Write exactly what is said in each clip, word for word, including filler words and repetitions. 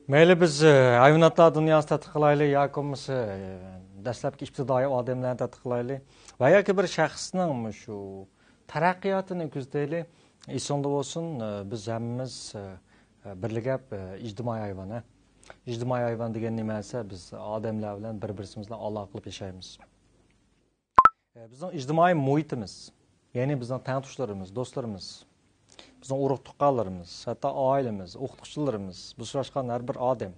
مەيلى، بىز، ئە، ھايۋاناتلار دۇنياسىنى تەتقىق قىلايلى ياكى بولمىسا، ئە، دەسلەپكى ئىپتىدائىي ئادەملەرنى تەتقىق قىلايلى ۋە ياكى بىر شەخسنىڭ مۇشۇ تەرەققىياتىنى كۆزىتەيلى. ئېسىڭدە بولسۇن، ئە، بىز ھەممىمىز، ئە، ئە، بىرلا گەپ، ئە، ئىجتىمائىي ھايۋان، ھە؟ ئىجتىمائىي ھايۋان دېگەن نېمە دېسە، بىز ئادەملەر بىلەن بىر-بىرسىمىز بىلەن ئالاقە قىلىپ ياشايمىز. ئە، بىزنىڭ ئىجتىمائىي مۇھىتىمىز، يەنى بىزنىڭ تەڭتۇشلىرىمىز، دوستلىرىمىز، بىزنىڭ ئۇرۇق-تۇغقانلىرىمىز، ھەتتا ئائىلىمىز، ئوقۇتقۇچىلىرىمىز، بىز ئۇچراشقان ھەر بىر ئادەم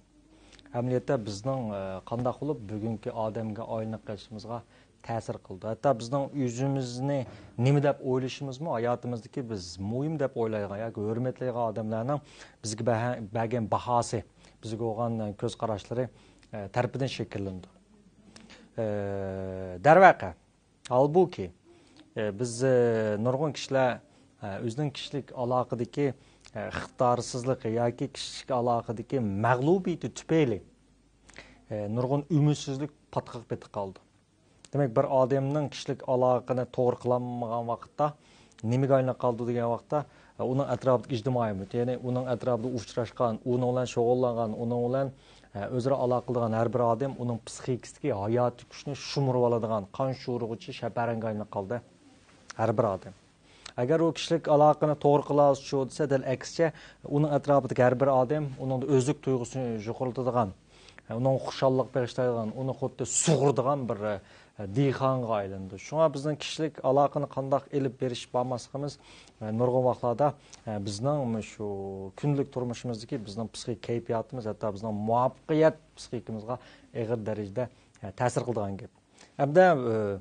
ئەمەلىيەتتە بىزنىڭ، ئە، قانداق بولۇپ بۈگۈنكى ئادەمگە ئايلىنىپ قېلىشىمىزغا تەسىر قىلىدۇ. ھەتتا بىزنىڭ ئۆزىمىزنى نېمە دەپ ئويلىشىمىزمۇ، ھاياتىمىزدىكى بىز مۇھىم دەپ ئويلايدىغان ياكى ھۆرمەتلەيدىغان ئادەملەرنىڭ بىزگە بەھە-، بەرگەن باھاسى، بىزگە بولغان كۆز قاراشلىرى، ئە، تەرىپىدىن شەكىللىنىدۇ. ئە، دەرۋەقە، ھالبۇكى، ئە، بىز، ئە، نۇرغۇن كىشىلەر، ئە، ئۆزىنىڭ كىشىلىك ئالاقىدىكى، ئە، ئىقتىدارسىزلىقى ياكى كىشىلىك ئالاقىدىكى مەغلۇبىيىتى تۈپەيلى، ئە، نۇرغۇن ئۈمىدسىزلىك پاتقىقى پېتىپ قالىدۇ. دېمەك، بىر ئادەمنىڭ كىشىلىك ئالاقىنى توغرا قىلالمىغان ۋاقىتتا نېمىگە ئايلىنىپ قالىدۇ دېگەن ۋاقىتتا، ئۇنىڭ ئەتراپىدىكى ئىجتىمائىي مۇھىت، يەنى ئۇنىڭ ئەتراپىدا ئۇچراشقان، ئۇنىڭ بىلەن شۇغۇللانغان، ئۇنىڭ بىلەن، ئە، ئۆزئارا ئالاقە قىلىدىغان ھەر بىر ئادەم ئۇنىڭ پسىخىكىسىدىكى ھاياتىي كۈچنى شۇمۇرۇۋالىدىغان، قان شورىغۇچى شەپەرەڭگە ئايلىنىپ قالدى ھەر بىر ئادەم. ئەگەر ئۇ كىشىلىك ئالاقىنى توغرا قىلالىسىچۇ دېسە، دەل ئەكسىچە، ئۇنىڭ ئەتراپىدىكى ھەر بىر ئادەم ئۇنىڭدا ئۆزلۈك تۇيغۇسىنى يۇقىرىلىتىدىغان، ئۇنىڭغا خۇشاللىق بېغىشلايدىغان، ئۇنى خۇددى سۇغۇرىدىغان بىر، ئە، دېھقانغا ئايلىنىدۇ. شۇڭا بىزنىڭ كىشىلىك ئالاقىنى قانداق ئېلىپ بېرىش بارماسلىقىمىز، ئە، نۇرغۇن ۋاقىتلاردا، ئە، بىزنىڭ مۇشۇ كۈندىلىك تۇرمۇشىمىزدىكى بىزنىڭ پسىخىك كەيپىياتىمىز، ھەتتا بىزنىڭ مۇۋەپپەقىيەت پسىخىكىمىزغا ئېغىر دەرىجىدە، ئە، تەسىر قىلىدىغان گەپ. ھەمدە، ئە،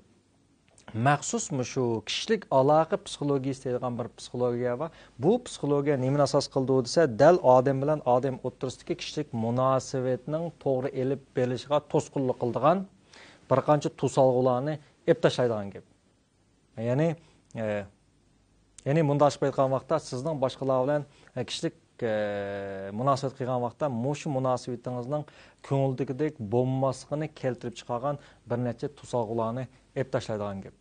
مەخسۇس مۇشۇ كىشىلىك ئالاقە پسىخولوگىيىسى دەيدىغان بىر پسىخولوگىيە بار. بۇ پسىخولوگىيە نېمىنى ئاساس قىلىدۇ دېسە، دەل ئادەم بىلەن ئادەم ئوتتۇرىسىدىكى كىشىلىك مۇناسىۋەتنىڭ توغرا ئېلىپ بېرىلىشىغا توسقۇنلۇق قىلىدىغان بىر قانچە توسالغۇلارنى ئېلىپ تاشلايدىغان گەپ. يەنى، ئە، يەنى مۇنداق ئېيتقان ۋاقىتتا، سىزنىڭ باشقىلار بىلەن، ئە، كىشىلىك، ئە، مۇناسىۋەت قىلغان ۋاقىتتا مۇشۇ مۇناسىۋىتىڭىزنىڭ كۆڭۈلدىكىدەك بولماسلىقىنى كەلتۈرۈپ چىقارغان بىر نەچچە توسالغۇلارنى ئېلىپ تاشلايدىغان گەپ.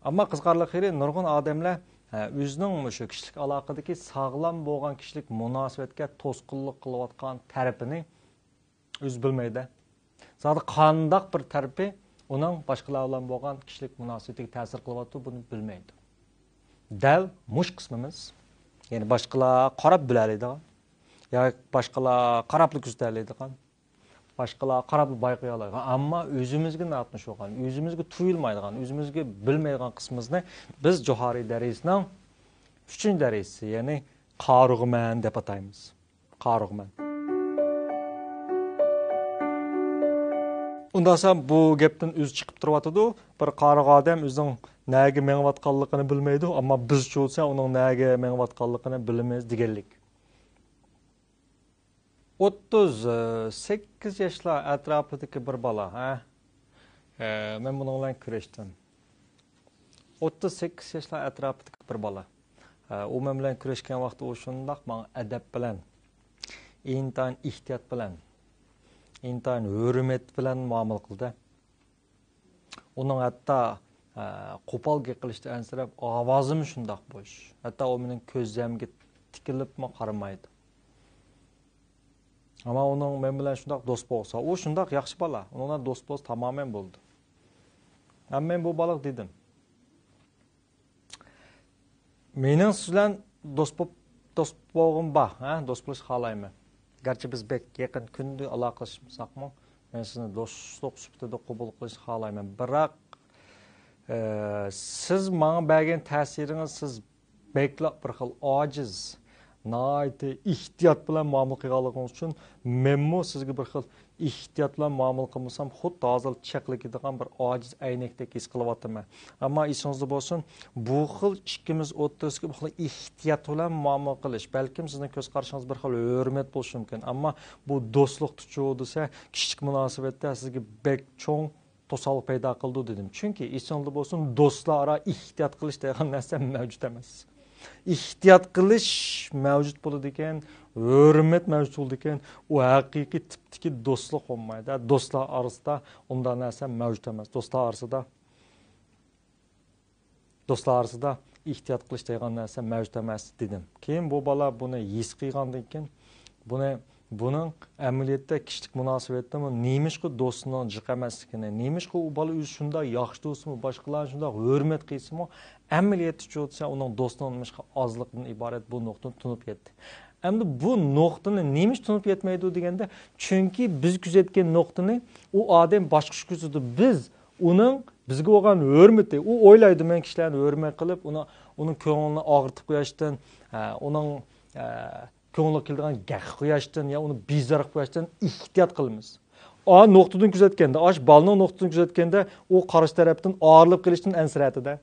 ئەمما قىزىقارلىق يېرى، نۇرغۇن ئادەملەر، ئە، ئۆزىنىڭ مۇشۇ كىشىلىك ئالاقىدىكى ساغلام بولغان كىشىلىك مۇناسىۋەتكە توسقۇنلۇق قىلىۋاتقان تەرىپىنى ئۆزى بىلمەيدۇ. زادى قانداق بىر تەرىپى ئۇنىڭ باشقىلار بىلەن بولغان كىشىلىك مۇناسىۋىتىگە تەسىر قىلىۋاتىدۇ، بۇنى بىلمەيدۇ. دەل مۇشۇ قىسمىمىز، يەنى باشقىلار قاراپ بىلەلەيدىغان، يا باشقىلار قاراپلا كۆزىتەلەيدىغان، باشقىلار قاراپلا بايقىيالايدىغان، ئەمما ئۆزىمىزگە ناتونۇش بولغان، ئۆزىمىزگە تۇيۇلمايدىغان، ئۆزىمىزگە بىلمەيدىغان قىسمىمىزنى بىز جوھارىي دەرىجىسىنىڭ ئۈچىنچى دەرىجىسى، يەنى قارىغۇمەن دەپ ئاتايمىز. قارىغۇمەن. ئۇنداقسا بۇ گەپتىن ئۆزى چىقىپ تۇرۇۋاتىدۇ. بىر قارىغۇ ئادەم ئۆزىنىڭ نەگە مېڭىۋاتقانلىقىنى بىلمەيدۇ، ئەمما بىزچۇ دېسە ئۇنىڭ نەگە مېڭىۋاتقانلىقىنى بىلىمىز دېگەنلىك. ئوتتۇز سەككىز ياشلار ئەتراپىدىكى بىر بالا، ھە؟ ئە، مەن بۇنىڭ بىلەن كۈرەشتىم. ئوتتۇز سەككىز ياشلار ئەتراپىدىكى بىر بالا. ئە، ئۇ مەن بىلەن كۈرەشكەن ۋاقىتتا ئۇ شۇنداق ماڭا ئەدەپ بىلەن، ئىنتايىن ئېھتىيات بىلەن، ئىنتايىن ھۆرمەت بىلەن مۇئامىلە قىلدى. ئۇنىڭ ھەتتا، ئە، قوپال گەپ قىلىشتا ئەنسىرەپ، ئاۋازىمۇ شۇنداق بوش. ھەتتا ئۇ مېنىڭ كۆزلىرىمگە تىكىلىپمۇ قارىمايدۇ. ئەمما ئۇنىڭ مەن بىلەن شۇنداق دوست بولسا، ئۇ شۇنداق ياخشى بالا. ئۇنىڭ بىلەن دوست بولسا تامامەن بولدى. ئەمما مەن بۇ بالىغا دېدىم، مېنىڭ سىز بىلەن دوست بوپ، دوست بولغۇم بار، ھە؟ دوست بولۇشنى خالايمەن. گەرچە بىز بەك يېقىن كۈندە ئالاقىلىشمىساقمۇ، مەن سىزنى دوستلۇق سۈپىتىدە قوبۇل قىلىشنى خالايمەن. بىراق، ئە، سىز ماڭا بەرگەن تەسىرىڭىز، سىز بەكلا بىر خىل ئاجىز، ناھايىتى ئېھتىيات بىلەن مۇئامىلە قىلغانلىقىڭىز ئۈچۈن مەنمۇ سىزگە بىر خىل ئېھتىيات بىلەن مۇئامىلە قىلمىسام، خۇددى ھازىر چەقلىكىدىغان بىر ئاجىز ئەينەكتەك ھېس قىلىۋاتىمەن. ئەمما ئېسىڭىزدە بولسۇن، بۇ خىل ئىككىمىز ئوتتۇرىسىدىكى بۇ خىل ئېھتىيات بىلەن مۇئامىلە قىلىش، بەلكىم سىزنىڭ كۆز قارىشىڭىز بىر خىل ھۆرمەت بولۇشى مۇمكىن، ئەمما بۇ دوستلۇقتىچۇ دېسە، كىشىلىك مۇناسىۋەتتە سىزگە بەك چوڭ توسالغۇ پەيدا قىلىدۇ دېدىم. چۈنكى ئېسىڭىزدە بولسۇن، دوستلار ئارا ئېھتىيات قىلىش دەيدىغان نەرسە مەۋجۇت ئەمەس. ئېھتىيات قىلىش مەۋجۇت بولىدىكەن، ھۆرمەت مەۋجۇت بولىدىكەن، ئۇ ھەقىقىي تىپتىكى دوستلۇق بولمايدۇ. دوستلار ئارىسىدا ئۇنداق نەرسە مەۋجۇت ئەمەس. دوستلار ئارىسىدا، دوستلار ئارىسىدا ئېھتىيات قىلىش دەيدىغان نەرسە مەۋجۇت ئەمەس دېدىم. كېيىن بۇ بالا بۇنى ھېس قىلغاندىن كېيىن، بۇنى بۇنىڭ ئەمەلىيەتتە كىشىلىك مۇناسىۋەتتىمۇ نېمىشقا دوستىنىڭ جىق ئەمەسلىكىنى، نېمىشقا ئۇ بالا ئۆزى شۇنداق ياخشى دوستىمۇ، باشقىلارنى شۇنداق ھۆرمەت قىلسىمۇ، ئەمەلىيەتتە چۈشىسە ئۇنىڭ دوستىنىڭ نېمىشقا ئازلىقىدىن ئىبارەت بۇ نۇقتىنى تونۇپ يەتتى. ئەمدى بۇ نۇقتىنى نېمە ئۈچۈن تونۇپ يەتمەيدۇ دېگەندە، چۈنكى بىز كۆزەتكەن نۇقتىنى ئۇ ئادەم باشقىچە كۆزىتىدۇ. بىز ئۇنىڭ بىزگە بولغان ھۆرمىتى، ئۇ ئويلايدۇ، مەن كىشىلەرنى ھۆرمەت قىلىپ، ئۇنى، ئۇنىڭ كۆڭلىنى ئاغرىتىپ قوياشتىن، ئە، ئۇنىڭ، ئە، كۆڭلىگە كېلىدىغان گەپ قوياشتىن يا ئۇنى بىزار قىلىپ قوياشتىن ئېھتىيات قىلىمىز. ئا نۇقتىدىن كۆزەتكەندە، ئاش بالىنىڭ نۇقتىدىن كۆزەتكەندە، ئۇ قارشى تەرەپتىن ئايرىلىپ قېلىشتىن ئەنسىرەيدۇ-دە.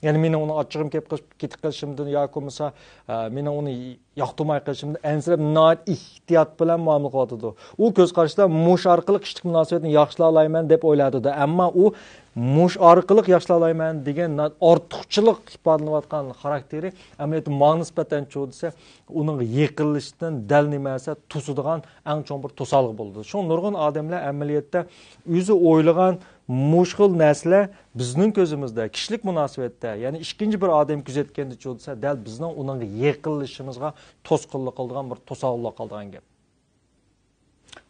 يەنى مېنىڭ ئۇنىڭ ئاچچىقىم كېلىپ قېلىپ، كېتىپ قېلىشىمدىن ياكى بولمىسا، ئە، مېنىڭ ئۇنى ياقتۇرماي قېلىشىمدىن ئەنسىرەپ، ناھايىتى ئېھتىيات بىلەن مۇئامىلە قىلىۋاتىدۇ. ئۇ كۆز قارىشىدا مۇشۇ ئارقىلىق كىشىلىك مۇناسىۋەتنى ياخشىلالايمەن دەپ ئويلايدۇ-دە. ئەمما ئۇ مۇشۇ ئارقىلىق ياخشىلالايمەن دېگەن ناھايىتى ئارتۇقچىلىق ئىپادىلىنىۋاتقان خاراكتېرى ئەمەلىيەتتە ماڭا نىسبەتەن چۇ دېسە، ئۇنىڭغا يېقىنلىشىشتىن دەل نېمە دېسە توسىدىغان ئەڭ چوڭ بىر توسالغۇ بولىدۇ. شۇڭا نۇرغۇن ئادەملەر ئەمەلىيەتتە ئۆزى ئويلىغان مۇشۇ خىل نەرسىلەر بىزنىڭ كۆزىمىزدە كىشىلىك مۇناسىۋەتتە، يەنى ئىككىنچى بىر ئادەم كۆزەتكەندە چۇ دېسە، دەل بىزنىڭ ئۇنىڭغا يېقىنلىشىشىمىزغا توسقۇنلۇق قىلىدىغان بىر توسالغۇ بولۇپ قالىدىغان گەپ.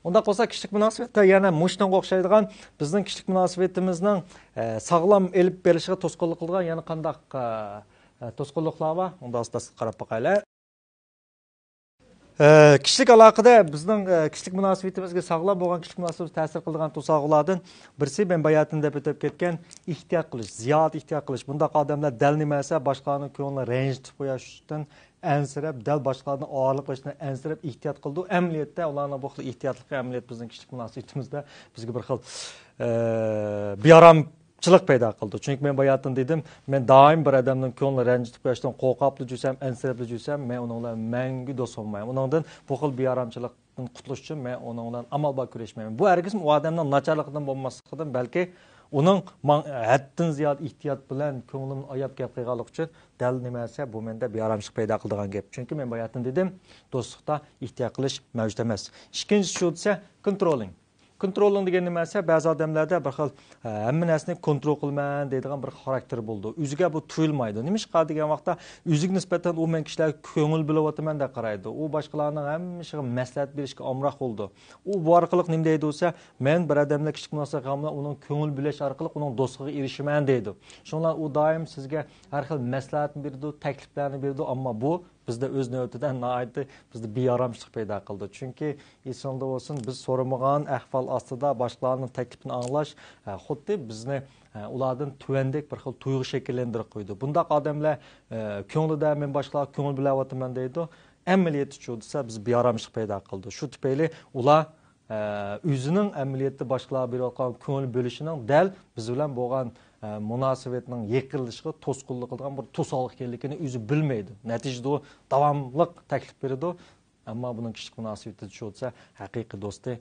ئۇنداق بولسا كىشىلىك مۇناسىۋەتتە يەنە مۇشۇنىڭغا ئوخشايدىغان بىزنىڭ كىشىلىك مۇناسىۋىتىمىزنىڭ، ئە، ساغلام ئېلىپ بېرىلىشىغا توسقۇنلۇق قىلىدىغان يەنە قانداق، ئە، ئە، توسقۇنلۇقلار بار؟ ئۇندا ئاستا-ئاستا قاراپ باقايلى. ئە، كىشىلىك ئالاقىدە بىزنىڭ، ئە، كىشىلىك مۇناسىۋىتىمىزگە، ساغلام بولغان كىشىلىك مۇناسىۋىتىگە تەسىر قىلىدىغان توسالغۇلاردىن بىرسى، مەن باياتىن دەپ ئۆتۈپ كەتكەن ئېھتىيات قىلىش، زىيادە ئېھتىيات قىلىش. بۇنداق ئادەملەر دەل نېمە دېسە باشقىلارنىڭ كۆڭلىنى رەنجىتىپ قويۇشتىن ئەنسىرەپ، دەل باشقىلاردىن ئايرىلىپ قېلىشتىن ئەنسىرەپ ئېھتىيات قىلىدۇ. ئەمەلىيەتتە ئۇلارنىڭ بۇ خىل ئېھتىياتلىقى ئەمەلىيەت بىزنىڭ كىشىلىك مۇناسىۋىتىمىزدە بىزگە بىر خىل، ئە، بىئارامچىلىق پەيدا قىلىدۇ. چۈنكى مەن باياتىن دېدىم، مەن دائىم بىر ئادەمنىڭ كۆڭلىنى رەنجىتىپ قويۇشتىن قورقۇپلا يۈرسەم، ئەنسىرەپلا يۈرسەم، مەن ئۇنىڭ بىلەن مەڭگۈ دوست بولمايمەن. ئۇنىڭدىن بۇ خىل بىئارامچىلىق قۇتۇلۇش ئۈچۈن مەن ئۇنىڭ بىلەن ئامال بار كۈرەشمەيمەن. بۇ ھەرگىزمۇ ئۇ ئادەمنىڭ ناچارلىقىدىن بولماسلىقىدىن، بەلكى ئۇنىڭ ماڭ-، ھەددىدىن زىيادە ئېھتىيات بىلەن كۆڭلۈمنى ئاياپ گەپ قىلغانلىقى ئۈچۈن دەل نېمە دېسە بۇ مەندە بىئارامچىلىق پەيدا قىلىدىغان گەپ. چۈنكى مەن باياتىن دېدىم، دوستلۇقتا ئېھتىيات قىلىش مەۋجۇت ئەمەس. ئىككىنچىسى شۇ دېسە، كونترولىڭ. كونترولىڭ دېگەن نېمە دېسە، بەزى ئادەملەردە بىر خىل، ھە، ھەممە نەرسىنى كونترول قىلىمەن دەيدىغان بىر خاراكتېر بولىدۇ. ئۆزىگە بۇ تۇيۇلمايدۇ. نېمىشقا دېگەن ۋاقىتتا، ئۆزىگە نىسبەتەن ئۇ مەن كىشىلەرگە كۆڭۈل بۆلۈۋاتىمەن دەپ قارايدۇ. ئۇ باشقىلارنىڭ ھەممە ئىشىغا مەسلىھەت بېرىشكە ئامراق بولىدۇ. ئۇ بۇ ئارقىلىق نېمە دەيدۇ دېسە، مەن بىر ئادەم بىلەن كىشىلىك مۇناسىۋەت قىلغان بىلەن ئۇنىڭ كۆڭۈل بۆلۈش ئارقىلىق ئۇنىڭ دوستلۇقىغا ئېرىشىمەن دەيدۇ. شۇڭا ئۇ دائىم سىزگە ھەر خىل مەسلىھەتنى بېرىدۇ، تەكلىپلەرنى بېرىدۇ، ئەمما بۇ بىزدە ئۆز نۆۋىتىدە ناھايىتى بىزدە بىئارامچىلىق پەيدا قىلىدۇ. چۈنكى ئېسىڭىزدە بولسۇن، بىز سورىمىغان ئەھۋال ئاستىدا باشقىلارنىڭ تەكلىپىنى ئاڭلاش، ھە، خۇددى بىزنى، ھە، ئۇلاردىن تۆۋەندەك بىر خىل تۇيغۇ شەكىللەندۈرۈپ قويىدۇ. بۇنداق ئادەملەر، ئە، كۆڭلىدە مەن باشقىلارغا كۆڭۈل بۆلۈۋاتىمەن دەيدۇ. ئەمەلىيەتتە چۇ دېسە، بىز بىئارامچىلىق پەيدا قىلىدۇ. شۇ تۈپەيلى ئۇلار ئە، ئۆزىنىڭ ئەمەلىيەتتە باشقىلارغا بېرىۋاتقان كۆڭۈل بۆلۈشىنىڭ دەل بىز بىلەن بولغان، ئە، مۇناسىۋەتنىڭ يېقىنلىشىشىغا توسقۇنلۇق قىلىدىغان بىر توسالغۇ ئىكەنلىكىنى ئۆزى بىلمەيدۇ. نەتىجىدە ئۇ داۋاملىق تەكلىپ بېرىدۇ، ئەمما بۇنىڭ كىشىلىك مۇناسىۋىتىدە شۇ دېسە ھەقىقىي دوستى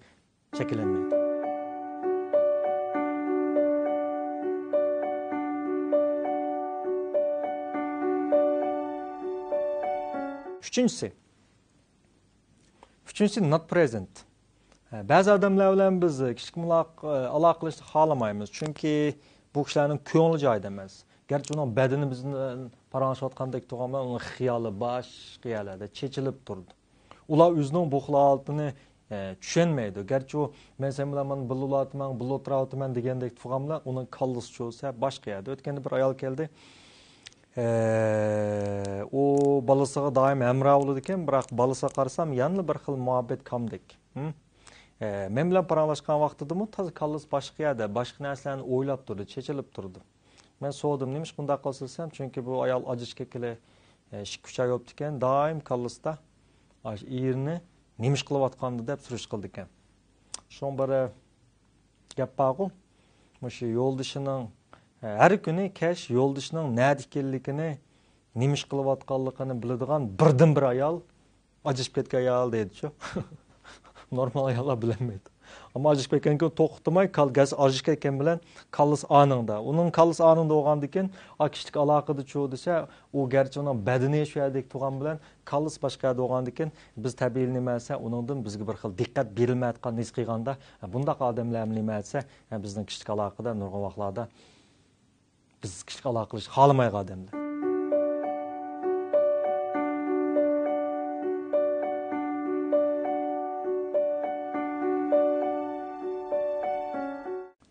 شەكىللەنمەيدۇ. ئۈچىنچىسى، ئۈچىنچىسى، not present. ھە، بەزى ئادەملەر بىلەن بىز كىشىلىك مۇلاق-، ئالاقىلىشىشنى خالىمايمىز، چۈنكى بۇ كىشىلەرنىڭ كۆڭلى جايىدا ئەمەس. گەرچە ئۇنىڭ بەدىنى بىز بىلەن پاراڭلىشىۋاتقاندەك تۇرغان بىلەن، ئۇنىڭ خىيالى باشقا يەرلەردە چېچىلىپ تۇرىدۇ. ئۇلار ئۆزىنىڭ بۇ خىل ھالىتىنى، ئە، چۈشەنمەيدۇ. گەرچە ئۇ، مەن سەن بىلەن مانا بىللە ئولتۇراتىمەن، بىللە ئولتۇراتىمەن دېگەندەك تۇرغان بىلەن، ئۇنىڭ كاللىسى چۇ دېسە باشقا يەردە. ئۆتكەندە بىر ئايال كەلدى. ئە، ئۇ بالىسىغا دائىم ھەمراھ بولىدىكەن، بىراق بالىسىغا قارىسام، يەنىلا بىر خىل مۇھەببەت كامدەك. ھىم؟ ئە، مەن بىلەن پاراڭلاشقان ۋاقتىدىمۇ تازا كاللىسى باشقا يەردە، باشقا نەرسىلەرنى ئويلاپ تۇردى، چېچىلىپ تۇردى. مەن سورىدىم، نېمىشقا بۇنداق قىلىسىز دېسەم، چۈنكى بۇ ئايال ئاجرىشىپ كەتكىلى، ئە، ئىككى، ئۈچ ئاي بوپتىكەن، دائىم كاللىسىدا ئاشۇ ئېرىنى نېمە ئىش قىلىۋاتقاندۇ دەپ سۈرۈش قىلىدىكەن. شۇڭا بىر گەپ بارغۇ، مۇشۇ يولدىشىنىڭ، ھەر كۈنى كەچ يولدىشىنىڭ نەدە ئىكەنلىكىنى، نېمە ئىش قىلىۋاتقانلىقىنى بىلىدىغان بىردىنبىر ئايال، ئاجرىشىپ كەتكەن ئايال دەيدىچۇ. نورمال ئاياللار بىلەلمەيدۇ. ئەمما ئاجرىشىپ كەتكەندىن كېيىن توختىماي، كال-، گەس-، ئاجرىشىپ كەتكەن بىلەن كاللىسى ئانىڭدا. ئۇنىڭ كاللىسى ئانىڭدا بولغاندىن كېيىن، ئا، كىشىلىك ئالاقىدىچۇ دېسە، ئۇ گەرچە ئۇنىڭ بەدىنى شۇ يەردىكى تۇرغان بىلەن، كاللىسى باشقا يەردە بولغاندىكىن، بىز تەبىئىي نېمە دېسە، ئۇنىڭدىن بىزگە بىر خىل دىققەت بېرىلمەيۋاتقاننى ھېس قىلغاندا، بۇنداق ئادەملەرمۇ نېمە دېسە، بىزنىڭ كىشىلىك ئالاقىدە نۇرغۇن ۋاقىتلاردا بىز كىشىلىك ئالاقە قىلىشنى خالىمايدىغان ئادەملەر.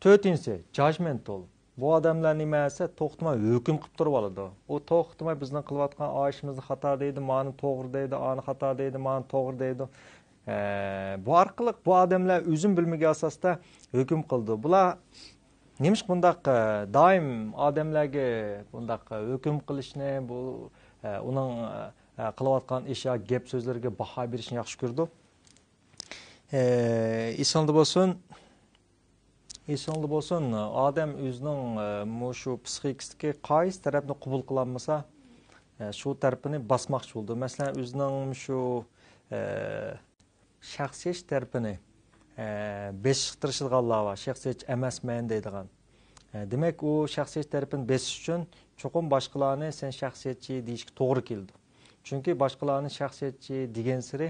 تۆتىنچىسى، جاجمېنتال. بۇ ئادەملەر نېمە دېسە، توختىماي ھۆكۈم قىلىپ تۇرۇۋالىدۇ. ئۇ توختىماي بىزنىڭ قىلىۋاتقان ئىشىمىزنى خاتا دەيدۇ، مانى توغرا دەيدۇ، ئانى خاتا دەيدۇ، مانى توغرا دەيدۇ. ئە، بۇ ئارقىلىق بۇ ئادەملەر ئۆزىمۇ بىلمىگەن ئاساستا ھۆكۈم قىلىدۇ. بۇلار نېمىشقا بۇنداق، ئە، دائىم ئادەملەرگە بۇنداق، ئە، ھۆكۈم قىلىشنى، بۇ، ئە، ئۇنىڭ، ئە، قىلىۋاتقان ئىش يا گەپ سۆزلىرىگە باھا بېرىشنى ياخشى كۆرىدۇ؟ ئە، ئېسىڭدە بولسۇن، ئېسىڭدە بولسۇن، ئادەم ئۆزىنىڭ، ئە، مۇشۇ پسىخىكىسىدىكى قايسى تەرەپنى قوبۇل قىلالمىسا، ئە، شۇ تەرىپىنى باسماقچى بولىدۇ. مەسىلەن، ئۆزىنىڭ شۇ، ئە، شەخسىيەت تەرىپىنى، ئە، بېسىشقا تىرىشىدىغانلار بار، شەخسىيەتچى ئەمەسمەن دەيدىغان. ئە، دېمەك، ئۇ شەخسىيەت تەرىپىنى بېسىش ئۈچۈن چوقۇم باشقىلارنى سەن شەخسىيەتچى دېيىشكە توغرا كېلىدۇ. چۈنكى باشقىلارنى شەخسىيەتچى دېگەنسېرى،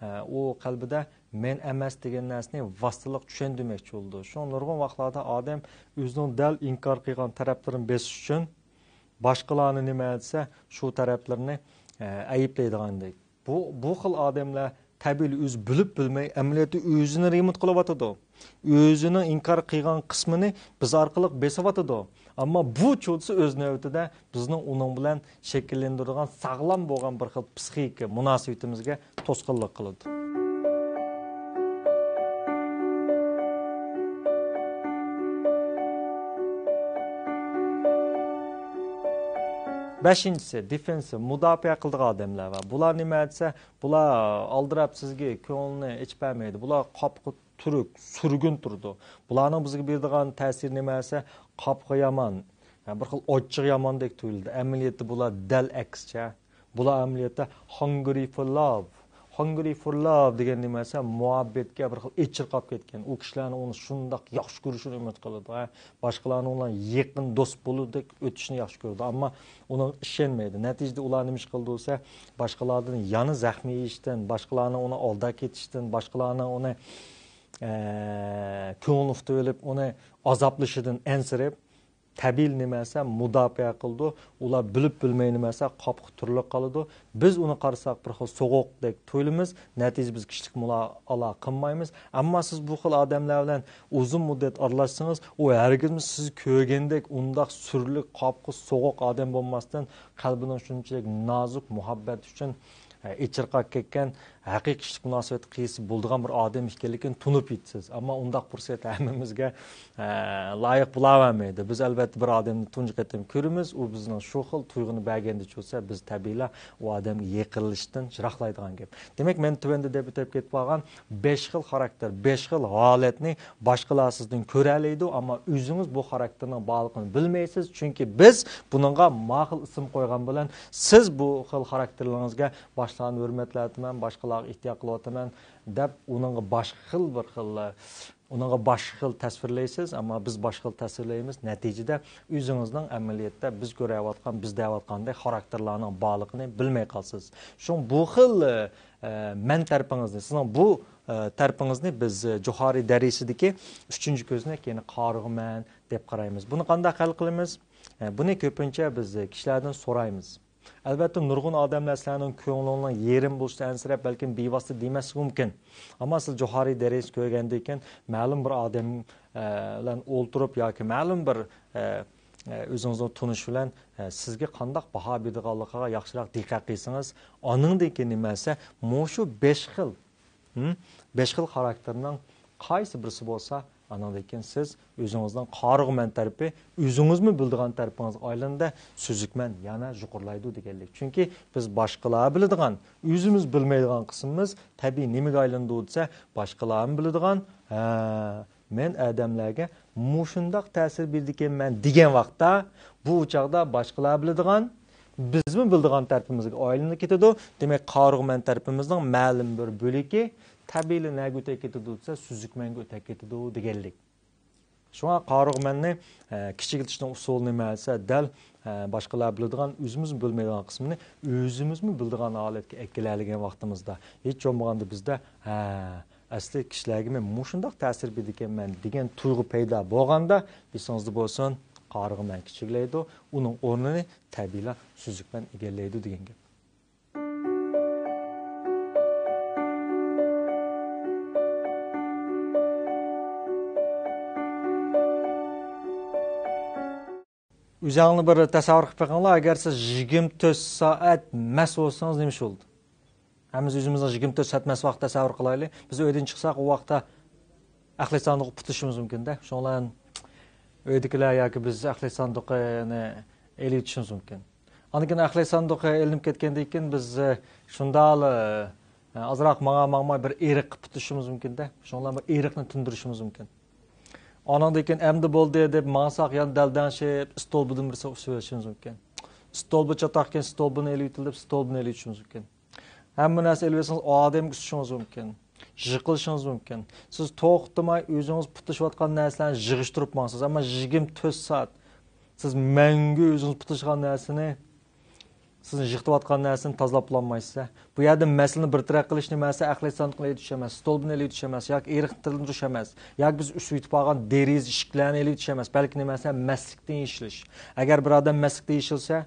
ئە، ئۇ قەلبىدە مەن ئەمەس دېگەن نەرسىنى ۋاسىتىلىق چۈشەندۈرمەكچى بولىدۇ. شۇڭا نۇرغۇن ۋاقىتلاردا ئادەم ئۆزىنىڭ دەل ئىنكار قىلغان تەرەپلىرىنى بېسىش ئۈچۈن باشقىلارنى نېمە دېسە، شۇ تەرەپلىرىنى، ئە، ئەيىبلەيدىغاندەك. بۇ، بۇ خىل ئادەملەر تەبىئىي ئۆزى بىلىپ بىلمەي ئەمەلىيەتتە ئۆزىنى رېمونت قىلىۋاتىدۇ. ئۆزىنىڭ ئىنكار قىلغان قىسمىنى بىز ئارقىلىق بېسىۋاتىدۇ. ئەمما بۇ چۇدىسى ئۆز نۆۋىتىدە بىزنىڭ ئۇنىڭ بىلەن شەكىللەندۈرىدىغان ساغلام بولغان بىر خىل پسىخىكا مۇناسىۋىتىمىزگە توسقۇنلۇق قىلىدۇ. بەشىنچىسى، دېفېنسىپ، مۇداپىئە قىلىدىغان ئادەملەر بار. بۇلار نېمە دېسە، بۇلار ئالدىراپ سىزگە كۆڭلىنى ئېچىپ بەرمەيدۇ. بۇلار قاپىقى تۈرۈك، سۈرگۈن تۇرىدۇ. بۇلارنىڭ بىزگە بېرىدىغان تەسىرى نېمە دېسە، قاپىقى يامان، يا بىر خىل ئاچچىقى ياماندەك تۇيۇلىدۇ. ئەمەلىيەتتە بۇلار دەل ئەكسىچە. بۇلار ئەمەلىيەتتە hungry for love. Hungry for love دېگەن نېمە دېسە، مۇھەببەتكە بىر خىل ئېچىرقاپ كەتكەن. ئۇ كىشىلەرنىڭ ئۇنى شۇنداق ياخشى كۆرۈشىنى ئۈمىد قىلىدۇ. ھە، باشقىلارنىڭ بىلەن يېقىن دوست بولغۇدەك ئۆتۈشىنى ياخشى كۆرىدۇ. ئەمما ئۇنىڭغا ئىشەنمەيدۇ. نەتىجىدە ئۇلار نېمە ئىش قىلىدۇ دېسە، باشقىلاردىن يەنە زەخمى يېيىشتىن، باشقىلارنىڭ ئۇنى ئالداپ كېتىشتىن، باشقىلارنىڭ ئۇنى، ئە، كۆڭلىنى ئۇتۇۋېلىپ، ئۇنى ئازابلىشىدىن ئەنسىرەپ، تەبىئىي نېمە دېسە، مۇداپىئە قىلىدۇ. ئۇلار بىلىپ بىلمەي نېمە دېسە، قاپىقى تۈرۈلۈپ قالىدۇ. بىز ئۇنى قارىساق، بىر خىل سوغۇقتەك تۇيۇلىمىز. نەتىجىدە بىز كىشىلىك مۇلا-، ئالاقە قىلمايمىز. ئەمما سىز بۇ خىل ئادەملەر بىلەن ئۇزۇن مۇددەت ئارىلاشسىڭىز، ئۇ ھەرگىزمۇ سىز كۆرگەندەك ئۇنداق سۈرلۈك، قاپىقى سوغۇق ئادەم بولماستىن، قەلبىنىڭ شۇنچىلىك نازۇك، مۇھەببەت ئۈچۈن، ئە، ئېچىرقاپ كەتكەن، ھەقىقىي كىشىلىك مۇناسىۋەتكە قىيىسى بولىدىغان بىر ئادەم ئىكەنلىكىنى تونۇپ يېتىسىز. ئەمما ئۇنداق پۇرسەت ھەممىمىزگە، ئە، لايىق بولاۋەرمەيدۇ. بىز، ئەلۋەتتە، بىر ئادەمنى تۇنجى قېتىم كۆرىمىز، ئۇ بىزنىڭ شۇ خىل تۇيغۇنى بەرگەندە چۈشسە، بىز تەبىئىيلا ئۇ ئادەمگە يېقىنلىشىشتىن يىراقلايدىغان گەپ. دېمەك، مەن تۆۋەندە دەپ ئۆتۈپ كېتىپ قالغان بەش خىل خاراكتېر، بەش خىل ھالەتنى باشقىلار سىزدىن كۆرەلەيدۇ، ئەمما ئۆزىڭىز بۇ خاراكتېرنىڭ بارلىقىنى بىلمەيسىز، چۈنكى بىز بۇنىڭغا ما خىل ئىسىم قويغان بىلەن سىز بۇ خىل خاراكتېرلىرىڭىزگە باشقىلارنى ھۆرمەتلەۋاتىمەن، باشقىلارغا ئېھتىيات قىلىۋاتىمەن دەپ ئۇنىڭغا باشقا خىل بىر خىل، ئۇنىڭغا باشقا خىل تەسۋىرلەيسىز، ئەمما بىز باشقا خىل تەسۋىرلەيمىز. نەتىجىدە ئۆزىڭىزنىڭ ئەمەلىيەتتە بىز كۆرەۋاتقان، بىز دەۋاتقاندەك خاراكتېرلارنىڭ بارلىقىنى بىلمەي قالىسىز. شۇڭا بۇ خىل، ئە، مەن تەرىپىڭىزنى، سىزنىڭ بۇ، ئە، تەرىپىڭىزنى بىز، ئە، جوھارى دەرىسىدىكى ئۈچىنچى كۆزنەك، يەنى قارىغۇمەن دەپ قارايمىز. بۇنى قانداق ھەل قىلىمىز؟ ئە، بۇنى كۆپىنچە بىز، ئە، كىشىلەردىن سورايمىز. ئەلۋەتتە، نۇرغۇن ئادەملەر سىلەرنىڭ كۆڭلۈڭنىڭ يېرىم بولۇشىدىن ئەنسىرەپ، بەلكىم بىۋاسىتە دېمەسلىكى مۇمكىن. ئەمما سىز جوھارى دەرسنى كۆرگەندىن كېيىن، مەلۇم بىر ئادەم، ئە، بىلەن ئولتۇرۇپ ياكى مەلۇم بىر، ئە، ئە، ئۆزىڭىزنىڭ تونۇشى بىلەن، ئە، سىزگە قانداق باھا بېرىدىغانلىقىغا ياخشىراق دىققەت قىلسىڭىز، ئانىڭدىن كېيىن نېمە دېسە، مۇشۇ بەش خىل، ھىم، بەش خىل خاراكتېرنىڭ قايسى بىرسى بولسا، ئانىڭدىن كېيىن سىز ئۆزىڭىزنىڭ قارىغۇمەن تەرىپى، ئۆزىڭىزمۇ بىلىدىغان تەرىپىڭىزگە ئايلىنىدۇ، سۈزۈكمەن يەنە يۇقىرىلايدۇ دېگەنلىك. چۈنكى بىز باشقىلار بىلىدىغان، ئۆزىمىز بىلمەيدىغان قىسمىمىز تەبىئىي نېمىگە ئايلىنىدۇ دېسە، باشقىلارمۇ بىلىدىغان، ھە، مەن ئادەملەرگە مۇشۇنداق تەسىر بېرىدىكەنمەن دېگەن ۋاقىتتا، بۇ چاغدا باشقىلار بىلىدىغان، بىزمۇ بىلىدىغان تەرىپىمىزگە ئايلىنىپ كېتىدۇ. دېمەك، قارىغۇمەن تەرىپىمىزنىڭ مەلۇم بىر بۆلىكى تەبىئىيلا نەگە ئۆتەپ كېتىدۇ دېسە، سۈزۈكمەنگە ئۆتەپ كېتىدۇ دېگەنلىك. شۇڭا قارىغۇمەننى، ئە، كىچىكلىتىشنىڭ ئۇسۇلى نېمە دېسە، دەل، ئە، باشقىلار بىلىدىغان، ئۆزىمىزمۇ بىلمەيدىغان قىسمىنى ئۆزىمىزمۇ بىلىدىغان ھالەتكە ئەكېلەلىگەن ۋاقتىمىزدا، ھېچ بولمىغاندا بىزدە، ھە، ئەسلى كىشىلەرگىمۇ مۇشۇنداق تەسىر بېرىدىكەنمەن دېگەن تۇيغۇ پەيدا بولغاندا، ئېسىڭىزدە بولسۇن، قارىغۇمەن كىچىكلەيدۇ، ئۇنىڭ ئورنىنى تەبىئىيلا سۈزۈكمەن ئىگىلەيدۇ دېگەن گەپ. ئۆزەڭلار بىر تەسەۋۋۇر قىلىپ بېقىڭلار، ئەگەر سىز يىگىرمە تۆت سائەت مەست بولسىڭىز، نېمە ئىش بولىدۇ؟ ھەممىمىز ئۆزىمىزنىڭ يىگىرمە تۆت سائەت مەست ۋاقىت تەسەۋۋۇر قىلايلى. بىز ئۆيدىن چىقساق، ئۇ ۋاقىتتا ئەخلەت ساندۇقى پۈتۈشىمىز مۇمكىن-دە. شۇنىڭ بىلەن ئۆيدىكىلەر ياكى بىز ئەخلەت ساندۇقىنى ئېلىۋېتىشىمىز مۇمكىن. ئاندىن كېيىن ئەخلەت ساندۇقى ئېلىنىپ كەتكەندىن كېيىن بىز، ئە، شۇنداقلا، ئە، ئازراق ماڭا ماڭماي بىر ئېرىققا پۈتۈشىمىز مۇمكىن-دە. شۇنىڭ بىلەن بىر ئېرىقنى تىندۇرۇشىمىز مۇمكىن. ئانىڭدىن كېيىن ئەمدى بولدى دەپ ماڭساق، يەنە دەلدەڭشىپ، ئىستولبىدىن بىرسى ئۇسۇۋېلىشىمىز مۇمكىن. ئىستولبا چاتاقكەن، ئىستولبىنى ئېلىۋېتىلدى دەپ، ئىستولبىنى ئېلىۋېتىشىمىز مۇمكىن. ھەممە نەرسە ئېلىۋەتسىڭىز، ئادەمگە ئۇسۇشىڭىز مۇمكىن. يىقىلىشىڭىز مۇمكىن. سىز توختىماي ئۆزىڭىز پۇتلىشىۋاتقان نەرسىلەرنى يىغىشتۇرۇپ ماڭىسىز. ئەمما يىگىرمە تۆت سائەت سىز مەڭگۈ ئۆزىڭىز پۇتلىشىدىغان نەرسىنى، سىز يىغىۋاتقان نەرسىنى تازىلاپلانمايسىز. بۇ يەردە مەسىلىنى بىر تەرەپ قىلىش نېمە دېسە، ئەخلەت ساندۇقىنى ئېلىۋېتىش ئەمەس، ستولبىنى ئېلىۋېتىش ئەمەس، ياكى ئېرىقنى تىندۇرۇش ئەمەس، ياكى بىز ئۈسۈۋېتىپ ئالغان دېرىزە ئىشىكلەرنى ئېلىۋېتىش ئەمەس، بەلكى نېمە دېسە، مەستلىكتىن يېشىلىش. ئەگەر بىر ئادەم مەستلىكتە يېشىلسە،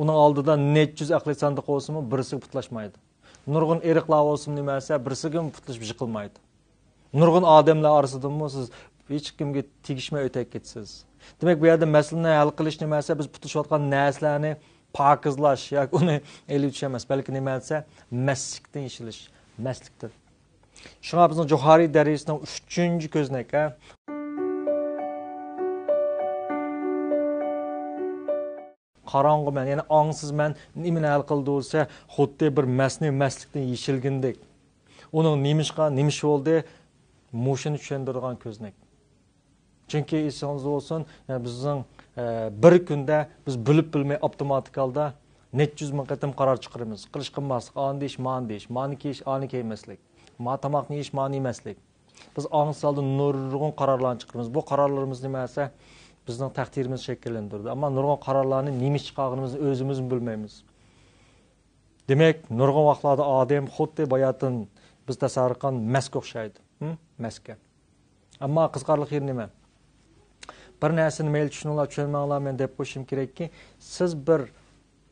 ئۇنىڭ ئالدىدا نەچچە يۈز ئەخلەت ساندۇق بولسىمۇ، بىرسىگە پۇتلاشمايدۇ. نۇرغۇن ئېرىقلار بولسىمۇ، نېمە دېسە، بىرسىگىمۇ پۇتلىشىپ يىقىلمايدۇ. نۇرغۇن ئادەملەر ئارىسىدىنمۇ سىز ھېچكىمگە تېگىشمەي ئۆتۈپ كېتىسىز. دېمەك، بۇ يەردە مەسىلىنى ھەل قىلىش نېمە دېسە، بىز پۇتلىشىۋاتقان نەرسىلەرنى پاكىزلاش ياكى ئۇنى ئېلىۋېتىش ئەمەس، بەلكى نېمە دېسە، مەستلىكتىن يېشىلىش، مەستلىكتىن. شۇڭا بىزنىڭ جوھارىي دەرىجىسىنىڭ ئۈچىنچى كۆزنەك، ھە؟ قاراڭغۇ مەن، يەنى ئاڭسىز مەن نېمىنى ھەل قىلىدۇ دېسە، خۇددى بىر مەستنى مەستلىكتىن يېشىلگىنىدەك. ئۇنىڭ نېمىشقا، نېمە ئىش بولدى؟ مۇشۇنى چۈشەندۈرىدىغان كۆزنەك. چۈنكى ئېسىڭىزدە بولسۇن، بىزنىڭ، ئە، بىر كۈندە بىز بىلىپ بىلمەي ئاپتوماتىك ھالدا نەچچە يۈز مىڭ قېتىم قارار چىقىرىمىز. قىلىش قىلماسلىق، ئانى دېيىش، مانى دېيىش، مانى كىيىش، ئانى كىيمەسلىك. ما تاماقنى يېيىش، مانى يېمەسلىك. بىز ئاڭسىز ھالدا نۇرغۇن قارارلارنى چىقىرىمىز. بۇ قارارلىرىمىز نېمە دېسە، بىزنىڭ تەقدىرىمىزنى شەكىللەندۈرىدۇ. ئەمما نۇرغۇن قارارلارنى نېمە ئىش چىقارغىنىمىزنى ئۆزىمىزمۇ بىلمەيمىز. دېمەك، نۇرغۇن ۋاقىتلاردا ئادەم خۇددى باياتىن بىز تەسەۋۋۇر قىلغان مەسكە ئوخشايدۇ. ھىم؟ مەسكە. ئەمما قىزىقارلىق يېرى نېمە؟ بىر نەرسىنى مەيلى چۈشىنىڭلار، چۈشەنمەڭلار، مەن دەپ قويۇشۇم كېرەككى، سىز بىر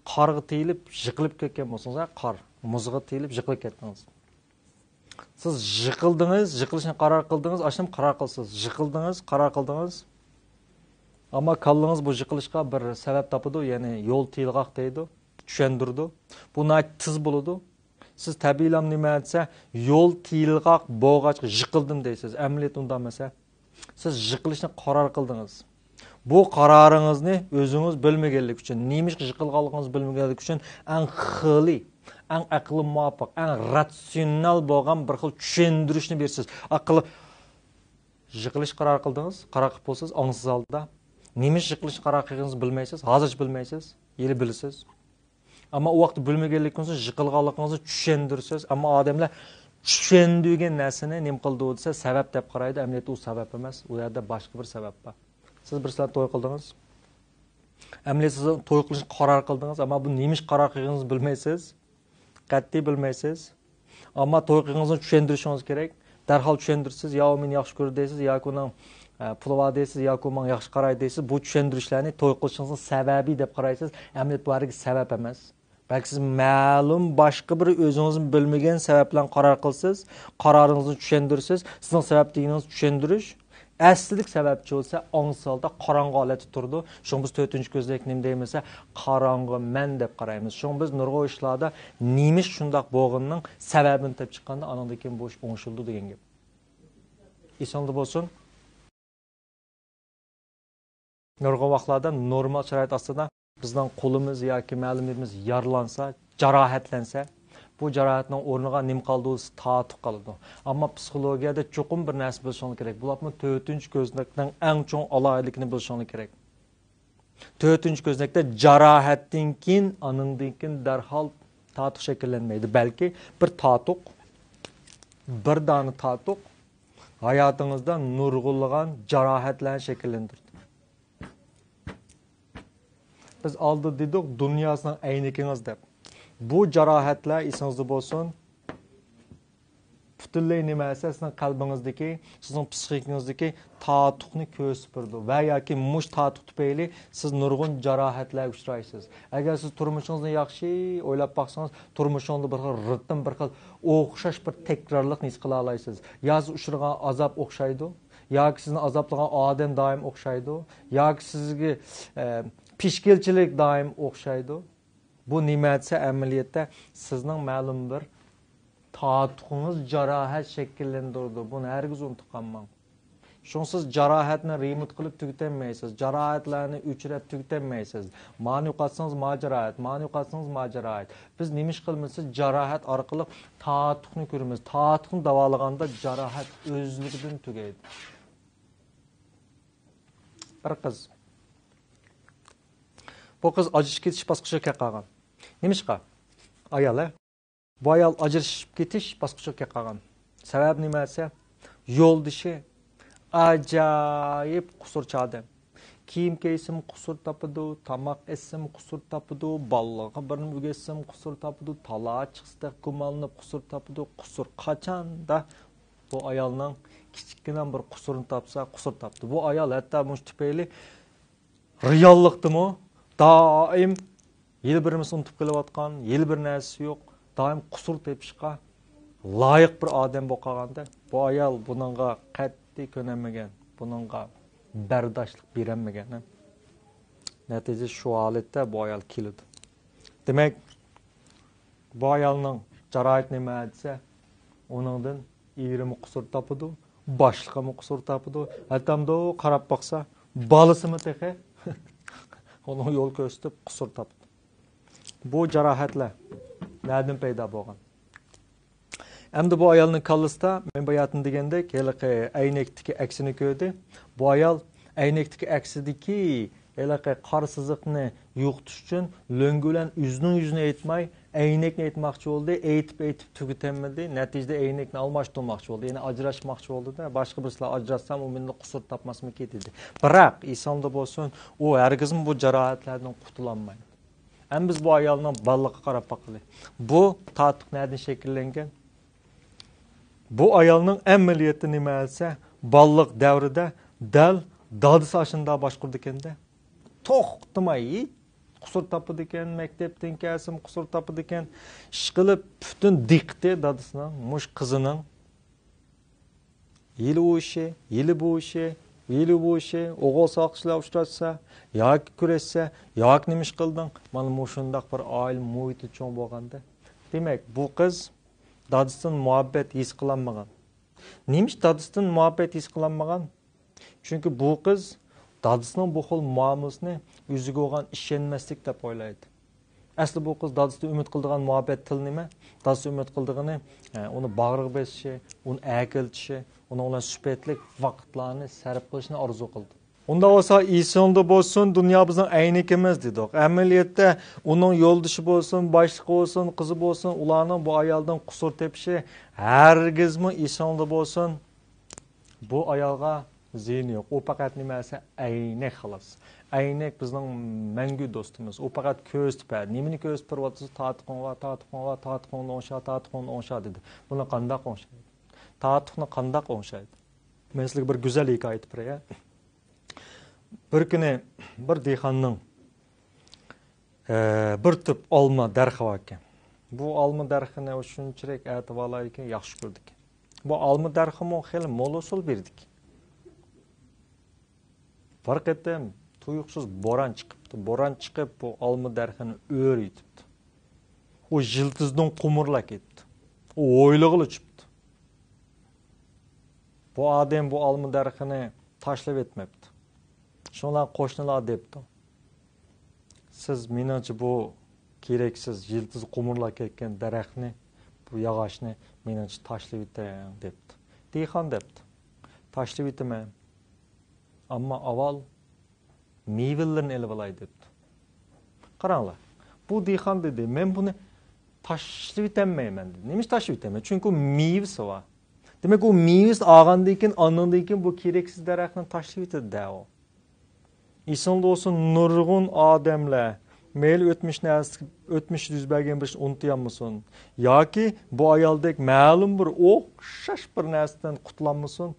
قارغا تېيىلىپ، يىقىلىپ كەتكەن بولسىڭىز، ھە، قار، مۇزغا تېيىلىپ يىقىلىپ كەتتىڭىز. سىز يىقىلدىڭىز، يىقىلىشنى قارار قىلدىڭىز، ئاشۇندىمۇ قارار قىلىسىز. يىقىلدىڭىز، قارار قىلدىڭىز. ئەمما كاللىڭىز بۇ يىقىلىشقا بىر سەۋەب تاپىدۇ، يەنى يول تېيىلغاق دەيدۇ، چۈشەندۈرىدۇ. بۇ ناھايىتى تېز بولىدۇ. سىز تەبىئىيلا نېمە دېسە، يول تېيىلغاق بولغاچقا يىقىلدىم دەيسىز. ئەمەلىيەتتە ئۇنداق ئەمەس، ھە. سىز يىقىلىشنى قارار قىلدىڭىز. بۇ قارارىڭىزنى ئۆزىڭىز بىلمىگەنلىكى ئۈچۈن، نېمىشقا يىقىلغانلىقىڭىزنى بىلمىگەنلىكى ئۈچۈن ئەڭ خىلى، ئەڭ ئەقلىگە مۇۋاپىق، ئەڭ راتسىيونال بولغان بىر خىل چۈشەندۈرۈشنى بېرىسىز. ئەقىل، يىقىلىش قارار قىلدىڭىز، قارار قىلىپ بولىسىز ئاڭسىز ھالدا. نېمىشقا يىقىلىشنى قارار قىلغىنىڭىزنى بىلمەيسىز، ھازىرچە بىلمەيسىز، ھېلى بىلىسىز. ئەمما ئۇ ۋاقىتتا بىلمىگەنلىكىڭىزنى يىقىلغانلىقىڭىزنى چۈشەندۈرىسىز. ئەمما ئادەملەر چۈشەندۈرگەن نەرسىنى نېمە قىلىدۇ دېسە، سەۋەب دەپ قارايدۇ. ئەمەلىيەتتە ئۇ سەۋەب ئەمەس، ئۇ يەردە باشقا بىر سەۋەب بار. سىز بىرسىلەر توي قىلدىڭىز. ئەمەلىيەتتە سىز توي قىلىشنى قارار قىلدىڭىز، ئەمما بۇ نېمىشقا قارار قىلغىنىڭىزنى بىلمەيسىز. قەتئىي بىلمەيسىز. ئەمما توي قىلغىنىڭىزنى چۈشەندۈرۈشىڭىز كېرەك. دەرھال چۈشەندۈرىسىز، يا ئۇ مېنى ياخشى كۆرىدۇ دەيسىز، ياكى ئۇنىڭ، ئە، پۇلى بار دەيسىز، ياكى ئۇ ماڭا ياخشى قارايدۇ دەيسىز. بۇ چۈشەندۈرۈشلەرنى توي قىلىشىڭىزنىڭ سەۋەبى دەپ قارايسىز. ئەمەلىيەتتە بۇ ھەرگىز سەۋەب ئەمەس. بەلكى سىز مەلۇم باشقا بىر ئۆزىڭىزمۇ بىلمىگەن سەۋەب بىلەن قارار قىلىسىز، قارارىڭىزنى چۈشەندۈرىسىز، سىزنىڭ سەۋەب دېگىنىڭىز چۈشەندۈرۈش. ئەسلىدىكى سەۋەبچى بولسا ئاڭسىز ھالدا قاراڭغۇ ھالەتتە تۇرىدۇ. شۇڭا بىز تۆتىنچى كۆزنەكنى نېمە دەيمىز دېسە، قاراڭغۇ مەن دەپ قارايمىز. شۇڭا بىز نۇرغۇن ئىشلاردا نېمە ئىش شۇنداق بولغىنىنىڭ سەۋەبىنى تېپىپ چىققاندا، ئانىڭدىن كېيىن بۇ ئىش ئوڭشىلىدۇ دېگەن گەپ. ئېسىڭلاردا بولسۇن. نۇرغۇن ۋاقىتلاردا نورمال شارائىت ئاستىدا بىزنىڭ قولىمىز ياكى مەلۇم يېرىمىز يارىلانسا، جاراھەتلەنسە، بۇ جاراھەتنىڭ ئورنىغا نېمە قالىدۇ دېسە، تاتۇق قالىدۇ. ئەمما پسىخولوگىيەدە چوقۇم بىر نەرسە بىلىشىڭلار كېرەك. بۇلارمۇ تۆتىنچى كۆزنەكنىڭ ئەڭ چوڭ ئالاھىدىلىكىنى بىلىشىڭلار كېرەك. تۆتىنچى كۆزنەكتە جاراھەتتىن كېيىن، ئانىڭدىن كېيىن دەرھال تاتۇق شەكىللەنمەيدۇ، بەلكى بىر تاتۇق، بىر دانە تاتۇق ھاياتىڭىزدا نۇرغۇنلىغان جاراھەتلەرنى شەكىللەندۈرىدۇ. بىز ئالدىدا دېدۇق، دۇنياسىنىڭ ئەينىكىڭىز دەپ. بۇ جاراھەتلەر ئېسىڭىزدە بولسۇن. پۈتۈنلەي نېمە دېسە، سىزنىڭ قەلبىڭىزدىكى، سىزنىڭ پسىخىكىڭىزدىكى تاتۇقنى كۆرسىتىپ بېرىدۇ ۋە ياكى مۇشۇ تاتۇق تۈپەيلى سىز نۇرغۇن جاراھەتلەرگە ئۇچرايسىز. ئەگەر سىز تۇرمۇشىڭىزنى ياخشى ئويلاپ باقسىڭىز، تۇرمۇشىڭىزدا بىر خىل رىتىم، بىر خىل ئوخشاش بىر تەكرارلىقنى ھېس قىلالايسىز. يا سىز ئۇچرىغان ئازاب ئوخشايدۇ، ياكى سىزنى ئازابلىغان ئادەم دائىم ئوخشايدۇ، ياكى سىزگە، ئە، پىشكىلچىلىك دائىم ئوخشايدۇ. بۇ نېمە دېسە، ئەمەلىيەتتە سىزنىڭ مەلۇم بىر تارتۇقىڭىز جاراھەت شەكىللەندۈرىدۇ. بۇنى ھەرگىز ئۇنتۇپ قالماڭ. شۇڭا سىز جاراھەتنى رېمونت قىلىپ تۈگىتەلمەيسىز، جاراھەتلەرنى ئۆچۈرۈپ تۈگىتەلمەيسىز. مانى يوقاتسىڭىز، ما جاراھەت، مانى يوقاتسىڭىز، ما جاراھەت. بىز نېمە ئىش قىلىمىز؟ سىز جاراھەت ئارقىلىق تارتۇقنى كۆرىمىز. تارتۇقنى داۋالىغاندا جاراھەت ئۆزلۈكىدىن تۈگەيدۇ. بىر قىز. بۇ قىز ئاجرىشىپ كېتىش باسقۇچىغا كەپ قالغان. نېمىشقا؟ ئايال، ھە؟ بۇ ئايال ئاجرىشىپ كېتىش باسقۇچىغا كەپ قالغان. سەۋەبى نېمە دېسە، يولدىشى ئاجايىپ قۇسۇرچى ئادەم. كىيىم كىيسىمۇ قۇسۇر تاپىدۇ، تاماق ئەتسىمۇ قۇسۇر تاپىدۇ، بالىلارغا بىر نېمە ئۆگەتسىمۇ قۇسۇر تاپىدۇ، تالا چىقسىدەك گۇمانلىنىپ قۇسۇر تاپىدۇ. قۇسۇر قاچاندا بۇ ئايالنىڭ كىچىككىنە بىر قۇسۇرىنى تاپسا، قۇسۇر تاپتى. بۇ ئايال ھەتتا مۇشۇ تۈپەيلى رېئاللىقتىمۇ دائىم ھېلى بىر نېمىسىنى ئۇنتۇپ قېلىۋاتقان، ھېلى بىر نەرسىسى يوق، دائىم قۇسۇر تېپىشقا لايىق بىر ئادەم بولۇپ قالغاندا، بۇ ئايال بۇنىڭغا قەتئىي كۆنەلمىگەن، بۇنىڭغا بەرداشلىق بېرەلمىگەن. نەتىجىدە شۇ ھالەتتە بۇ ئايال كېلىدۇ. دېمەك، بۇ ئايالنىڭ جاراھىتى نېمە دېسە، ئۇنىڭدىن ئېرىمۇ قۇسۇر تاپىدۇ، باشلىقىمۇ قۇسۇر تاپىدۇ، ھەتتامدۇ قاراپ باقسا، بالىسىمۇ تېخى ئۇنىڭ يول كۆرسىتىپ قۇسۇر تاپىدۇ. بۇ جاراھەتلەر نەدىن پەيدا بولغان؟ ئەمدى بۇ ئايالنىڭ كاللىسىدا، مەن باياتىن دېگەندەك، ھېلىقى ئەينەكتىكى ئەكسىنى كۆردى. بۇ ئايال ئەينەكتىكى ئەكسىدىكى ھېلىقى قارا سىزىقنى يوقىتىش ئۈچۈن لۆڭگە بىلەن ئۆزىنىڭ يۈزىنى ئېيتماي، ئەينەكنى ئېيتماقچى بولدى. ئېيتىپ، ئېيتىپ تۈگىتەلمىدى. نەتىجىدە ئەينەكنى ئالماشتۇرماقچى بولدى. يەنى ئاجراشماقچى بولدى-دە، باشقا بىرسى بىلەن ئاجراشسام، ئۇ مېنى قۇسۇر تاپماسمىكى دېدى. بىراق، ئېسىڭدە بولسۇن، ئۇ ھەرگىزمۇ بۇ جاراھەتلەردىن قۇتۇلالمايدۇ. ئەمدى بىز بۇ ئايالنىڭ بالىلىقىغا قاراپ باقىلى. بۇ تارتۇق نەدىن شەكىللەنگەن؟ بۇ ئايالنىڭ ئەمەلىيىتى نېمە دېسە، بالىلىق دەۋرىدە دەل دادىسى ئاشۇنداق باشقۇرىدىكەن-دە. توختىماي ھېچ قۇسۇر تاپىدىكەن، مەكتەپتىن كەلسىمۇ قۇسۇر تاپىدىكەن. ئىشقىلىپ، پۈتۈن دىققىتى دادىسىنىڭ، مۇشۇ قىزىنىڭ ھېلى ئۇ ئىشى، ھېلى بۇ ئىشى، ھېلى بۇ ئىشى، ئوغۇل ساقچىلار ئۇچراشسا، ياكى كۆرۈشسە، ياكى نېمە ئىش قىلدىڭ؟ مانا مۇشۇنداق بىر ئائىلە مۇھىتى چوڭ بولغاندا. دېمەك، بۇ قىز دادىسىدىن مۇھەببەت ھېس قىلالمىغان. نېمىش دادىسىدىن مۇھەببەت ھېس قىلالمىغان؟ چۈنكى بۇ قىز دادىسىنىڭ بۇ خىل مۇئامىلىسىنى ئۆزىگە بولغان ئىشەنمەسلىك دەپ ئويلايدۇ. ئەسلى بۇ قىز دادىسىدىن ئۈمىد قىلىدىغان مۇھەببەت تىل نېمە؟ دادىسى ئۈمىد قىلىدىغىنى، ئە، ئۇنى باغرىغا بېسىشى، ئۇنى ئەكېلىشى، ئۇنىڭ بىلەن سۈپەتلىك ۋاقىتلارنى سەرپ قىلىشنى ئارزۇ قىلىدۇ. ئۇنداق بولسا، ئېسىڭدە بولسۇن، دۇنيا بىزنىڭ ئەينىكىمىز دېدۇق. ئەمەلىيەتتە ئۇنىڭ يولدىشى بولسۇن، باشلىقى بولسۇن، قىزى بولسۇن، ئۇلارنىڭ بۇ ئايالدىن قۇسۇر تېپىشى ھەرگىزمۇ، ئېسىڭدە بولسۇن، بۇ ئايالغا زىيىنى يوق. ئۇ پەقەت نېمە دېسە، ئەينەك خالاس. ئەينەك بىزنىڭ مەڭگۈ دوستىمىز. ئۇ پەقەت كۆرسىتىپ بەردى. نېمىنى كۆرسىتىپ بېرىۋاتىسىز؟ تارتۇقۇڭ بار، تارتۇقۇڭ بار، تارتۇقۇڭنى ئوڭشا، تارتۇقۇڭنى ئوڭشا دېدى. بۇنى قانداق ئوڭشايدۇ؟ تارتۇقنى قانداق ئوڭشايدۇ؟ مەن سىلەرگە بىر گۈزەل ھېكايە ئېيتىپ بېرەي. بىر كۈنى بىر دېھقاننىڭ، ئە، بىر تۈپ ئالما دەرىخى باركەن. بۇ ئالما دەرىخىنى ئۇ شۇنچىلىك ئەتىۋارلايدىكەن، ياخشى كۆرىدىكەن. بۇ ئالما دەرىخىمۇ خېلى مول ھوسۇل بېرىدىكەن. بىر قېتىم تۇيۇقسىز بوران چىقىپتۇ. بوران چىقىپ، بۇ ئالما دەرىخىنى ئۆرۈۋېتىپتۇ. ئۇ يىلتىزىدىن قۇمۇرلاپ كېتىپتۇ. ئۇ ھويلىغىلا چۈشۈپتۇ. بۇ ئادەم بۇ ئالما دەرىخىنى تاشلىۋەتمەپتۇ. شۇڭا قوشنىلار دەپتۇ: «سىز مېنىڭچە بۇ كېرەكسىز، يىلتىزى قۇمۇرلاپ كەتكەن دەرەخنى، بۇ ياغاچنى مېنىڭچە تاشلىۋېتىڭ» دەپتۇ. دېھقان دەپتۇ: «تاشلىۋېتىمەن. ئەمما ئاۋۋال مېۋىلىرىنى ئېلىۋالاي» دەپتۇ. قاراڭلار، بۇ دېھقان دېدى: «مەن بۇنى تاشلىۋېتەلمەيمەن» دېدى. نېمىش تاشلىۋېتەلمەيدۇ؟ چۈنكى ئۇ مېۋىسى بار. دېمەك، ئۇ مېۋىسىنى ئالغاندىن كېيىن، ئاندىن كېيىن بۇ كېرەكسىز دەرەخنى تاشلىۋېتىدۇ-دە ئۇ. ئېسىڭدە بولسۇن، نۇرغۇن ئادەملەر مەيلى ئۆتمۈش نەرسە، ئۆتمۈشتە يۈز بەرگەن بىر ئىشنى ئۇنتۇيالمىسۇن ياكى بۇ ئايالدەك مەلۇم بىر ئوخشاش بىر نەرسىدىن قۇتۇلالمىسۇن،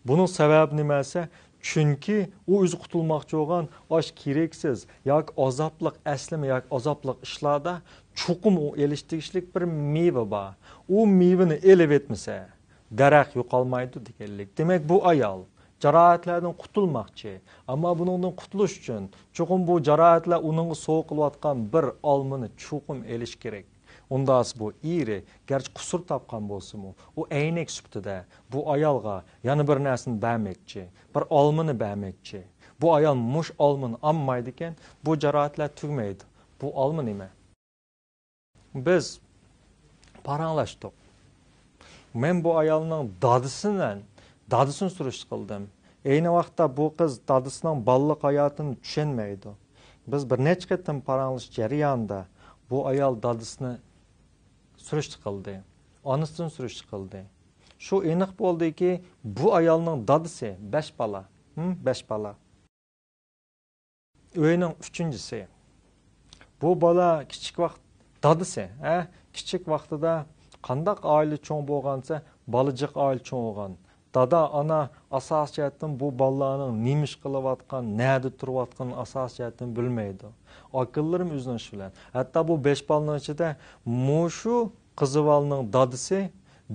بۇنىڭ سەۋەبى نېمە دېسە، چۈنكى ئۇ ئۆزى قۇتۇلماقچى بولغان ئاش كېرەكسىز ياكى ئازابلىق ئەسلىمە ياكى ئازابلىق ئىشلاردا چوقۇم ئۇ ئېلىش تېگىشلىك بىر مېۋە بار. ئۇ مېۋىنى ئېلىۋەتمىسە، دەرەخ يوقالمايدۇ دېگەنلىك. دېمەك، بۇ ئايال جاراھەتلەردىن قۇتۇلماقچى. ئەمما بۇنىڭدىن قۇتۇلۇش ئۈچۈن، چوقۇم بۇ جاراھەتلەر ئۇنىڭغا سوۋغا قىلىۋاتقان بىر ئالمىنى چوقۇم ئېلىش كېرەك. ئۇنداقسا بۇ ئېرى، گەرچە قۇسۇر تاپقان بولسىمۇ، ئۇ ئەينەك سۈپىتىدە بۇ ئايالغا يەنە بىر نەرسىنى بەرمەكچى، بىر ئالمىنى بەرمەكچى. بۇ ئايال مۇشۇ ئالمىنى ئالمايدىكەن، بۇ جاراھەتلەر تۈگىمەيدۇ. بۇ ئالما نېمە؟ بىز پاراڭلاشتۇق. مەن بۇ ئايالنىڭ دادىسى بىلەن، دادىسىنى سۈرۈشتە قىلدىم. ئەينى ۋاقىتتا بۇ قىز دادىسىنىڭ بالىلىق ھاياتىنى چۈشەنمەيدۇ. بىز بىر نەچچە قېتىم پاراڭلىشىش جەريانىدا بۇ ئايال دادىسىنى سۈرۈشتە قىلدى. ئانىسىدىن سۈرۈشتە قىلدى. شۇ ئېنىق بولدىكى، بۇ ئايالنىڭ دادىسى بەش بالا. ھىم، بەش بالا. ئۆينىڭ ئۈچىنچىسى. بۇ بالا كىچىك ۋاقىت، دادىسى، ھە، كىچىك ۋاقتىدا قانداق ئائىلە چوڭ بولغانسە، بالا جىق ئائىلە چوڭ بولغان. دادا، ئانا ئاساسىي جەھەتتىن بۇ بالىلارنىڭ نېمە ئىش قىلىۋاتقان، نەدە تۇرۇۋاتقىنىنى ئاساسىي جەھەتتىن بىلمەيدۇ. ئاكىلىرىم ئۆزىنىڭ ئىشى بىلەن. ھەتتا بۇ بەش بالىنىڭ ئىچىدە مۇشۇ قىزىۋالنىڭ دادىسى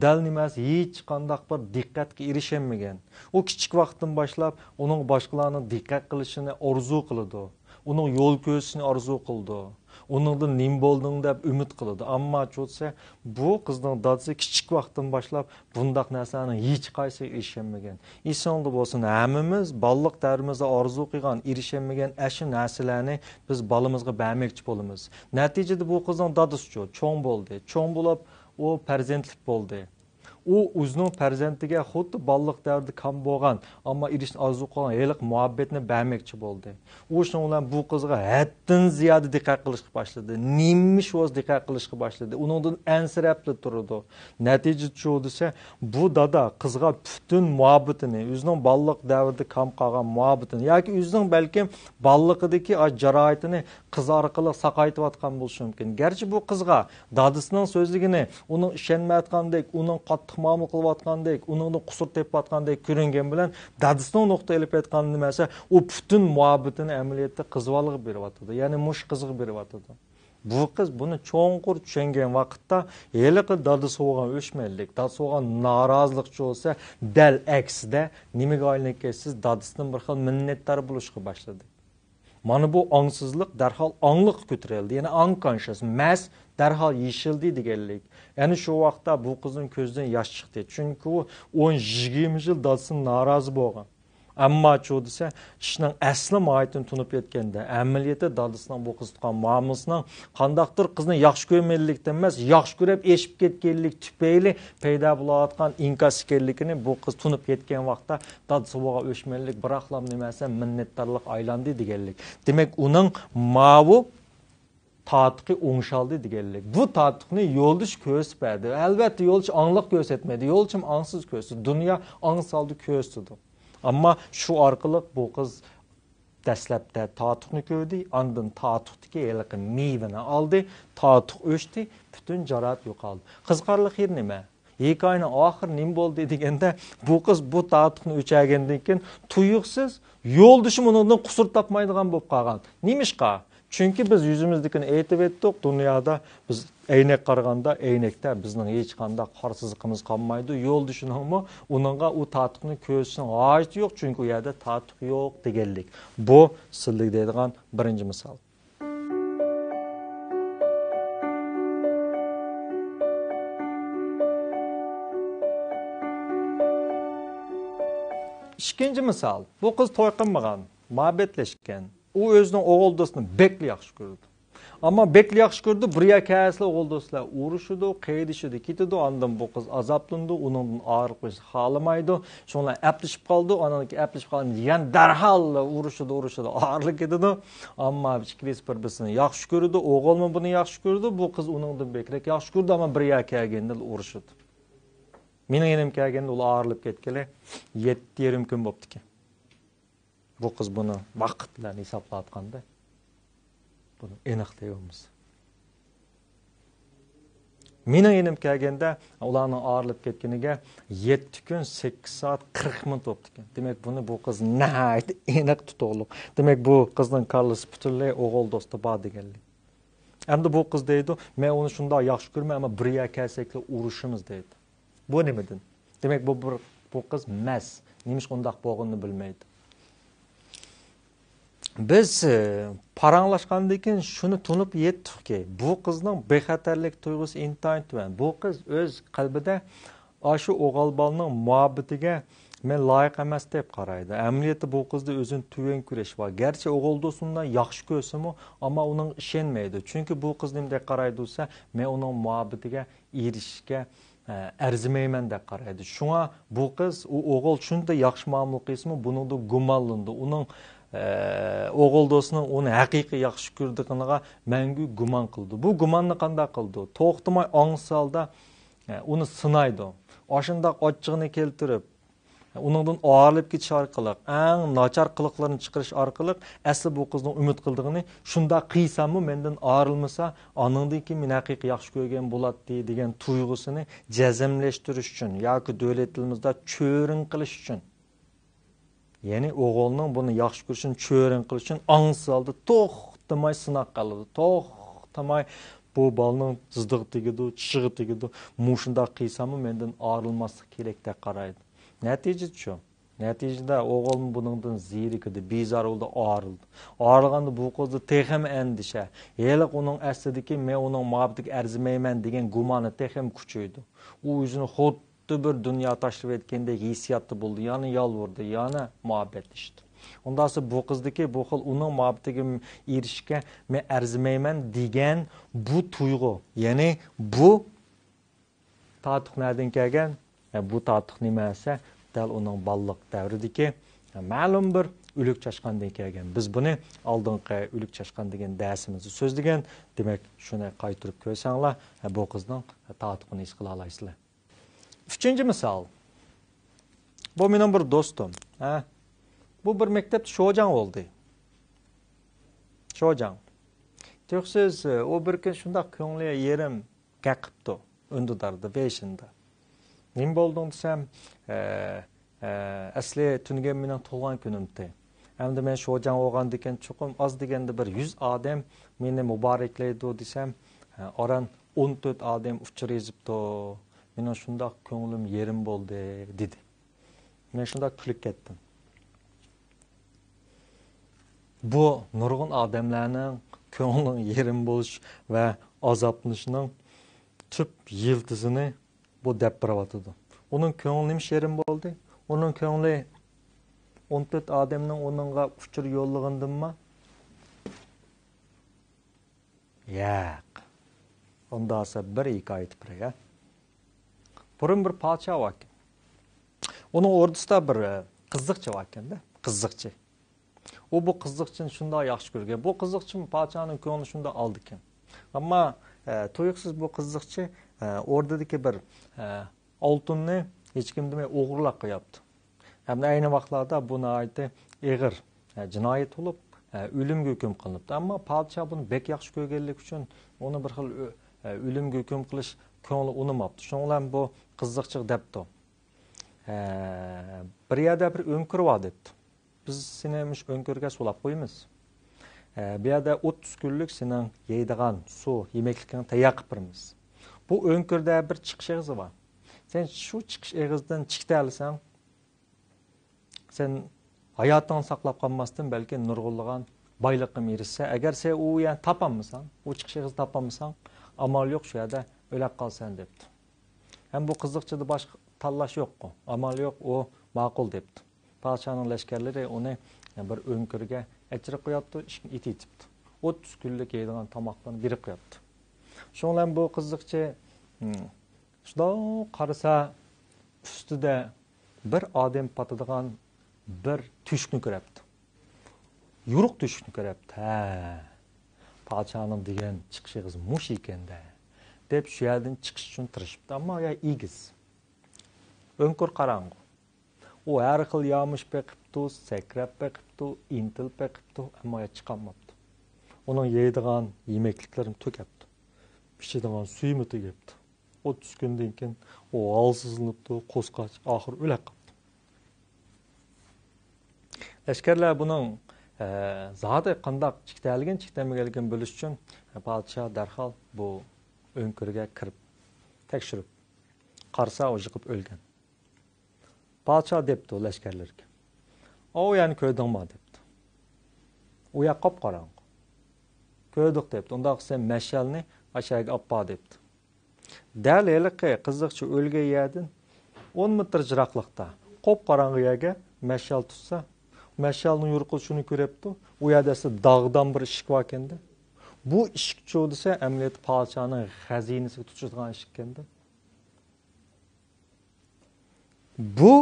دەل نېمە ئەمەس، ھېچقانداق بىر دىققەتكە ئېرىشەلمىگەن. ئۇ كىچىك ۋاقتىدىن باشلاپ ئۇنىڭغا باشقىلارنىڭ دىققەت قىلىشىنى ئارزۇ قىلىدۇ. ئۇنىڭ يول كۆرسىتىشىنى ئارزۇ قىلىدۇ. ئۇنىڭدىن نېمە بولدۇڭ دەپ ئۈمىد قىلىدۇ. ئەمما چۇتسە، بۇ قىزنىڭ دادىسى كىچىك ۋاقتىدىن باشلاپ بۇنداق نەرسىلەرنىڭ ھېچقايسىغا ئېرىشەلمىگەن. ئېسىڭىزدە بولسۇن، ھەممىمىز بالىلىق دەۋرىمىزدە ئارزۇ قىلغان، ئېرىشەلمىگەن ئاشۇ نەرسىلەرنى بىز بالىمىزغا بەرمەكچى بولىمىز. نەتىجىدە بۇ قىزنىڭ دادىسىچۇ، چوڭ بولدى. چوڭ بولۇپ، ئۇ پەرزەنتلىك بولدى. ئۇ ئۆزىنىڭ پەرزەنتىگە خۇددى بالىلىق دەۋرىدە كام بولغان، ئەمما ئېرىشىشنى ئارزۇ قىلغان ھېلىقى مۇھەببەتنى بەرمەكچى بولدى. ئۇ شۇنىڭ بىلەن بۇ قىزغا ھەددىدىن زىيادە دىققەت قىلىشقا باشلىدى. نېمە ئىش بولسا دىققەت قىلىشقا باشلىدى. ئۇنىڭدىن ئەنسىرەپلا تۇرىدۇ. نەتىجىدە شۇ دېسە، بۇ دادا قىزغا پۈتۈن مۇھەببىتىنى، ئۆزىنىڭ بالىلىق دەۋرىدە كام قالغان مۇھەببىتىنى ياكى ئۆزىنىڭ بەلكىم بالىلىقىدىكى ئاش جاراھىتىنى قىز ئارقىلىق ساقايتىۋاتقان بولۇشى مۇمكىن. گەرچە بۇ قىزغا دادىسىنىڭ سۆزلىگىنى، ئۇنىڭ ئىشەنمەيۋاتقاندەك، ئۇنىڭ قاتتىق مۇئامىلە قىلىۋاتقاندەك، ئۇنىڭدىن قۇسۇر تېپىۋاتقاندەك كۆرۈنگەن بىلەن، دادىسىنىڭ نۇقتا ئېلىپ ئېيتقاندا نېمە دېسە، ئۇ پۈتۈن مۇھەببىتىنى ئەمەلىيەتتە قىزىۋالغا بېرىۋاتىدۇ. يەنى مۇشۇ قىزغا بېرىۋاتىدۇ. بۇ قىز بۇنى چوڭقۇر چۈشەنگەن ۋاقىتتا، ھېلىقى دادىسىغا بولغان ئۆچمەنلىك، دادىسىغا بولغان نارازىلىق بولسا، دەل ئەكسىدە نېمىگە ئايلىنىپ كەتسە، دادىسىدىن بىر خىل مىننەتدار بولۇشقا باشلىدى. مانا بۇ ئاڭسىزلىق دەرھال ئاڭلىققا كۆتۈرۈلدى، يەنى ئانكونشىس، مەس دەرھال يېشىلدى دېگەنلىك. يەنى شۇ ۋاقىتتا بۇ قىزنىڭ كۆزىدىن ياش چىقتى. چۈنكى ئۇ ئون، يىگىرمە يىل دادىسىدىن نارازى بولغان. ئەمما چۇ دېسە، ئىشنىڭ ئەسلى ماھىيىتىنى تونۇپ يەتكەندە، ئەمەلىيەتتە دادىسىنىڭ بۇ قىزغا تۇتقان مۇئامىلىسىنىڭ قانداقتۇر قىزنى ياخشى كۆرمەيدىلىكتىن ئەمەس، ياخشى كۆرۈپ ئېشىپ كەتكەنلىك تۈپەيلى پەيدا بولۇۋاتقان ئىنكاس ئىكەنلىكىنى بۇ قىز تونۇپ يەتكەن ۋاقىتتا دادىسىغا بولغان ئۆچمەنلىك بىراقلا نېمە دېسە مىننەتدارلىق ئايلاندى دېگەنلىك. دېمەك، ئۇنىڭ ماۋۇ تاتۇقى ئوڭشالدى دېگەنلىك. بۇ تاتۇقنى يولدىشى كۆرسىتىپ بەردى. ئەلۋەتتە، يولدىشى ئاڭلىق كۆرسەتمەيدۇ. يولدىشىمۇ ئاڭسىز كۆرسىتىدۇ. دۇنيا ئاڭسىز ھالدا كۆرسىتىدۇ. ئەمما شۇ ئارقىلىق بۇ قىز دەسلەپتە تاتۇقنى كۆردى، ئاندىن تاتۇقتىكى ھېلىقى مېۋىنى ئالدى، تاتۇق ئۆچتى، پۈتۈن جاراھەت يوقالدى. قىزىقارلىق يېرى نېمە؟ ھېكايىنىڭ ئاخىرى نېمە بولدى دېگەندە، بۇ قىز بۇ تاتۇقنى ئۆچەرگەندىن كېيىن تۇيۇقسىز يولدىشىمۇ ئۇنىڭدىن قۇسۇر تاپمايدىغان بولۇپ قالغان. نېمىشقا؟ چۈنكى بىز يۈزىمىزدىكىنى ئېيتىۋەتتۇق، دۇنيادا بىز ئەينەك قارىغاندا، ئەينەكتە بىزنىڭ ھېچقانداق قارىسىزلىقىمىز قالمايدۇ. يولدىشىنىڭمۇ ئۇنىڭغا ئۇ تاتۇقنى كۆرسىتىشنىڭ ھاجىتى يوق، چۈنكى ئۇ يەردە تاتۇق يوق دېگەنلىك. بۇ سىلىگە دەيدىغان بىرىنچى مىسال. ئىككىنچى مىسال، بۇ قىز توي قىلمىغان، مۇھەببەتلەشكەن. ئۇ ئۆزىنىڭ ئوغۇل دوستىنى بەكلا ياخشى كۆرىدۇ. ئەمما بەكلا ياخشى كۆرىدۇ، بىر يەرگە كەلسىلا ئوغۇل دوستلار ئۇرۇشىدۇ، قېيىدىشىدۇ، كېتىدۇ. ئاندىن بۇ قىز ئازابلىنىدۇ، ئۇنىڭدىن ئايرىلىشنى خالىمايدۇ. شۇنىڭ بىلەن ئەپلىشىپ قالىدۇ، ئاندىن كېيىن ئەپلىشىپ قالغاندىن كېيىن يەنە دەرھال ئۇرۇشىدۇ، ئۇرۇشىدۇ، ئايرىلىپ كېتىدۇ. ئەمما ئىككىلىسى بىر-بىرسىنى ياخشى كۆرىدۇ، ئوغۇلمۇ بۇنى ياخشى كۆرىدۇ، بۇ قىز ئۇنىڭدىن بەكرەك ياخشى كۆرىدۇ، ئەمما بىر يەرگە كەلگەندىلا ئۇرۇشىدۇ. مېنىڭ يېنىمغا كەلگەندە ئۇلار ئايرىلىپ كەتكىلى يەتتە يېرىم كۈن بوپتىكەن. بۇ قىز بۇنى ۋاقىت بىلەن ھېسابلاۋاتقاندا، بۇنى ئېنىق دەيۋالمىسا. مېنىڭ يېنىمغا كەلگەندە، ئۇلارنىڭ ئايرىلىپ كەتكىنىگە يەتتە كۈن، سەككىز سائەت، قىرىق مىنۇت بوپتىكەن. دېمەك، بۇنى بۇ قىز ناھايىتى ئېنىق تۇتۇقلۇق. دېمەك، بۇ قىزنىڭ كاللىسى پۈتۈنلەي ئوغۇل دوستى بار دېگەنلىك. ئەمدى بۇ قىز دەيدۇ، مەن ئۇنى شۇنداق ياخشى كۆرىمەن، ئەمما بىر يەرگە كەلسەكلا ئۇرۇشىمىز دەيدۇ. بۇ نېمىدىن؟ دېمەك، بۇ بىر، بۇ قىز مەس، نېمىشقا ئۇنداق بولغىنىنى بىلمەيدۇ. بىز، ئى، پاراڭلاشقاندىن كېيىن شۇنى تونۇپ يەتتۇقكى، بۇ قىزنىڭ بىخەتەرلىك تۇيغۇسى ئىنتايىن تۆۋەن. بۇ قىز ئۆز قەلبىدە ئاشۇ ئوغۇل بالىنىڭ مۇھەببىتىگە مەن لايىق ئەمەس دەپ قارايدۇ. ئەمەلىيەتتە بۇ قىزدا ئۆزىنى تۆۋەن كۆرۈش بار. گەرچە ئوغۇل دوستۇمنى ياخشى كۆرسىمۇ، ئەمما ئۇنىڭغا ئىشەنمەيدۇ. چۈنكى بۇ قىز نېمىدەك قارايدۇ دېسە، مەن ئۇنىڭ مۇھەببىتىگە ئېرىشىشكە، ئە، ئەرزىمەيمەن دەپ قارايدۇ. شۇڭا بۇ قىز، ئۇ ئوغۇل شۇنداق ياخشى مۇئامىلە قىلسىمۇ، بۇنىڭدا گۇمانلىنىدۇ. ئۇنىڭ، ئە، ئوغۇل دوستىنىڭ ئۇنى ھەقىقىي ياخشى كۆرىدىغىنىغا مەڭگۈ گۇمان قىلىدۇ. بۇ گۇماننى قانداق قىلىدۇ؟ توختىماي ئاڭسىز ھالدا، ئە، ئۇنى سىنايدۇ. ئاشۇنداق ئاچچىقىنى كەلتۈرۈپ، ئۇنىڭدىن ئايرىلىپ كېتىش ئارقىلىق، ئەڭ ناچار قىلىقلىرىنى چىقىرىش ئارقىلىق، ئەسلى بۇ قىزنىڭ ئۈمىد قىلىدىغىنى، شۇنداق قىلساممۇ مەندىن ئايرىلمىسا، ئانىڭدىن كېيىن مېنى ھەقىقىي ياخشى كۆرگەن بولاتتى، دېگەن تۇيغۇسىنى جەزملەشتۈرۈش ئۈچۈن ياكى دۆلەت تىلىمىزدا چۆرۈڭ قىلىش ئۈچۈن. يەنى ئوغۇلنىڭ بۇنى ياخشى كۆرۈشىنى چۆرۈڭ قىلىش ئۈچۈن ئاڭسىز ھالدا توختىماي سىناق قىلىدۇ. توختىماي بۇ بالىنىڭ زىدىغا تېگىدۇ، چىشىغا تېگىدۇ. مۇشۇنداق قىلساممۇ مەندىن ئايرىلماسلىق كېرەك دەپ قارايدۇ. نەتىجىدە شۇ. نەتىجىدە ئوغۇلمۇ بۇنىڭدىن زېرىكىدى، بىزار بولدى، ئايرىلدى. ئايرىلغاندا بۇ قىزدا تېخىمۇ ئەندىشە، ھېلىقى ئۇنىڭ ئەسلىدىكى مەن ئۇنىڭ مۇھەببىتىگە ئەرزىمەيمەن دېگەن گۇمانى تېخىمۇ كۈچىيىدۇ. ئۇ ئۆزىنى خۇددى بىر دۇنيا تاشلىۋەتكەندەك ھېسسىياتتا بولدى، يەنە يالۋۇردى، يەنە مۇھەببەتلىشتى. ئۇنداقسا بۇ قىزدىكى بۇ خىل ئۇنىڭ مۇھەببىتىگە ئېرىشىشكە مەن ئەرزىمەيمەن دېگەن بۇ تۇيغۇ، يەنى بۇ تاتۇق نەدىن كەلگەن؟ بۇ تاتۇق نېمە دېسە، دەل ئۇنىڭ بالىلىق دەۋرىدىكى مەلۇم بىر ئۆلۈك چاشقاندىن كەلگەن. بىز بۇنى ئالدىنقى ئۆلۈك چاشقان دېگەن دەرسىمىزدە سۆزلىگەن. دېمەك، شۇنى قايتۇرۇپ كۆرسەڭلار، بۇ قىزنىڭ تاتۇقىنى ھېس قىلالايسىلەر. ئۈچىنچى مىسال. بۇ مېنىڭ بىر دوستۇم. ھە؟ بۇ بىر مەكتەپتە شوجاڭ بولدى. شوجاڭ. تۇيۇقسىز، ئۇ بىر كۈن شۇنداق كۆڭلى يېرىم قېقىپتۇ. ئۈندىداردا، بېشىندا. نېمە بولدۇڭ دېسەم، ئە، ئە، ئەسلى تۈنۈگۈن مېنىڭ تۇغۇلغان كۈنۈمتى. ئەمدى مەن شوجاڭ بولغاندىكىن چوقۇم ئاز دېگەندە بىر يۈز ئادەم مېنى مۇبارەكلەيدۇ دېسەم، ئاران ئون تۆت ئادەم ئۇچۇر يېزىپتۇ. مېنىڭ شۇنداق كۆڭلۈم يېرىم بولدى، دېدى. مەن شۇنداق كۈلۈپ كەتتىم. بۇ نۇرغۇن ئادەملەرنىڭ كۆڭلىنىڭ يېرىم بولۇش ۋە ئازابلىنىشىنىڭ تۈپ يىلتىزىنى بۇ دەپ بېرىۋاتىدۇ. ئۇنىڭ كۆڭلى نېمىش يېرىم بولدى؟ ئۇنىڭ كۆڭلى ئون تۆت ئادەمنىڭ ئۇنىڭغا ئۇچۇر يوللىغىنىدىنمۇ؟ ياق. ئۇنداقسا بىر ھېكايە ئېيتىپ بېرەي، ھە؟ بۇرۇن بىر پادىشاھ باركەن. ئۇنىڭ ئوردىسىدا بىر، ئە، قىزىقچى باركەن-دە، قىزىقچى. ئۇ بۇ قىزىقچىنى شۇنداق ياخشى كۆرگەن. بۇ قىزىقچىمۇ پادىشاھنىڭ كۆڭلىنى شۇنداق ئالىدىكەن. ئەمما، ئە، تۇيۇقسىز بۇ قىزىقچى، ئە، ئوردىدىكى بىر، ئە، ئالتۇننى ھېچكىم دېمەي ئوغرىلاپ قوياپتۇ. ھەمدە ئەينى ۋاقىتلاردا بۇ ناھايىتى ئېغىر، ئە، جىنايەت بولۇپ، ئە، ئۆلۈمگە ھۆكۈم قىلىنىپتۇ. ئەمما پادىشاھ بۇنى بەك ياخشى كۆرگەنلىكى ئۈچۈن ئۇنى بىر خىل ئۆ-، ئە، ئۆلۈمگە ھۆكۈم قىلىش كۆڭلى ئۇنىماپتۇ. شۇنىڭ بىلەن بۇ قىزىقچىغا دەپتۇ، ئە، بىر يەردە بىر ئۆڭكۈر بار دەپتۇ. بىز سېنى مۇشۇ ئۆڭكۈرگە سولاپ قويىمىز. ئە، بۇ يەردە ئوتتۇز كۈنلۈك سېنىڭ يەيدىغان سۇ، يېمەكلىكىڭنى تەييار قىلىپ بېرىمىز. بۇ ئۆڭكۈردە بىر چىقىش ئېغىزى بار. سەن شۇ چىقىش ئېغىزىدىن چىقىتەلىسەڭ، سەن ھاياتىڭنى ساقلاپ قالماستىن، بەلكى نۇرغۇنلىغان بايلىققىمۇ ئېرىشىسەن. ئەگەر سەن ئۇ يەرنى تاپالمىساڭ، ئۇ چىقىش ئېغىزىنى تاپالمىساڭ، ئامال يوق، شۇ يەردە ئۆلۈپ قالىسەن، دەپتۇ. ھەم بۇ قىزىقچىدا باشقا تاللاش يوققۇ. ئامال يوق، ئۇ ماقۇل دەپتۇ. پادىشاھنىڭ لەشكەرلىرى ئۇنى بىر ئۆڭكۈرگە ئەچىرىپ قوياپتۇ، ئىشىكنى ئېتىۋېتىپتۇ. ئوتتۇز كۈنلۈك يەيدىغان تاماقلارنى بېرىپ قوياپتۇ. شۇنىڭ بىلەن بۇ قىزىقچى، ھىم، شۇنداق قارىسا، ئۈستىدە بىر ئادەم پاتىدىغان بىر تۆشۈكنى كۆرەپتۇ. يورۇق تۆشۈكنى كۆرەپتۇ. ھە، پادىشاھنىڭ دېگەن چىقىش ئېغىزى مۇشۇ ئىكەن-دە، دەپ شۇ يەردىن چىقىش ئۈچۈن تىرىشىپتۇ. ئەمما يا ئېگىز. ئۆڭكۈر قاراڭغۇ. ئۇ ھەر خىل يامۇش بېقىپتۇ، سەكرەپ بېقىپتۇ، ئىنتىلىپ بېقىپتۇ، ئەمما يا چىقالماپتۇ. ئۇنىڭ يەيدىغان يېمەكلىكلىرىنى تۆكەپتۇ. ئىچىدىغان سۈيىمۇ تۈگەپتۇ. ئوتتۇز كۈندىن كېيىن ئۇ ھالسىزلىنىپتۇ، قورسىقى ئاچ، ئاخىرى ئۆلۈپ قاپتۇ. لەشكەرلەر بۇنىڭ، ئە، زادى قانداق چىقتەلىگەن، چىقتەلمىگەنلىكىنى بىلىش ئۈچۈن، پادىشاھ دەرھال بۇ ئۆڭكۈرگە كىرىپ تەكشۈرۈپ قارىسا، ئۇ يىقىپ ئۆلگەن. پادىشاھ دەپتۇ لەشكەرلىرىگە، «ئاۋۇ يەرنى كۆردۈڭما؟» دەپتۇ. «ئۇ يەر قاپقاراڭغۇ.» «كۆردۇق» دەپتۇ. «ئۇنداق سەن مەشئەلنى ئاشۇ يەرگە ئاپپار» دەپتۇ. دەل ھېلىقى قىزىقچى ئۆلگەن يەردىن ئون مېتىر يىراقلىقتا، قاپقاراڭغۇ يەرگە مەشئەل تۇتسا، مەشئەلنىڭ يورۇقى شۇنى كۆرەپتۇ، ئۇ يەردە ئەسلى داغدام بىر ئىشىك باركەندە. بۇ ئىشىكچۇ دېسە، ئەمەلىيەتتە پادىشاھنىڭ خەزىنىسىگە تۇتىشىدىغان ئىشىككەندە. بۇ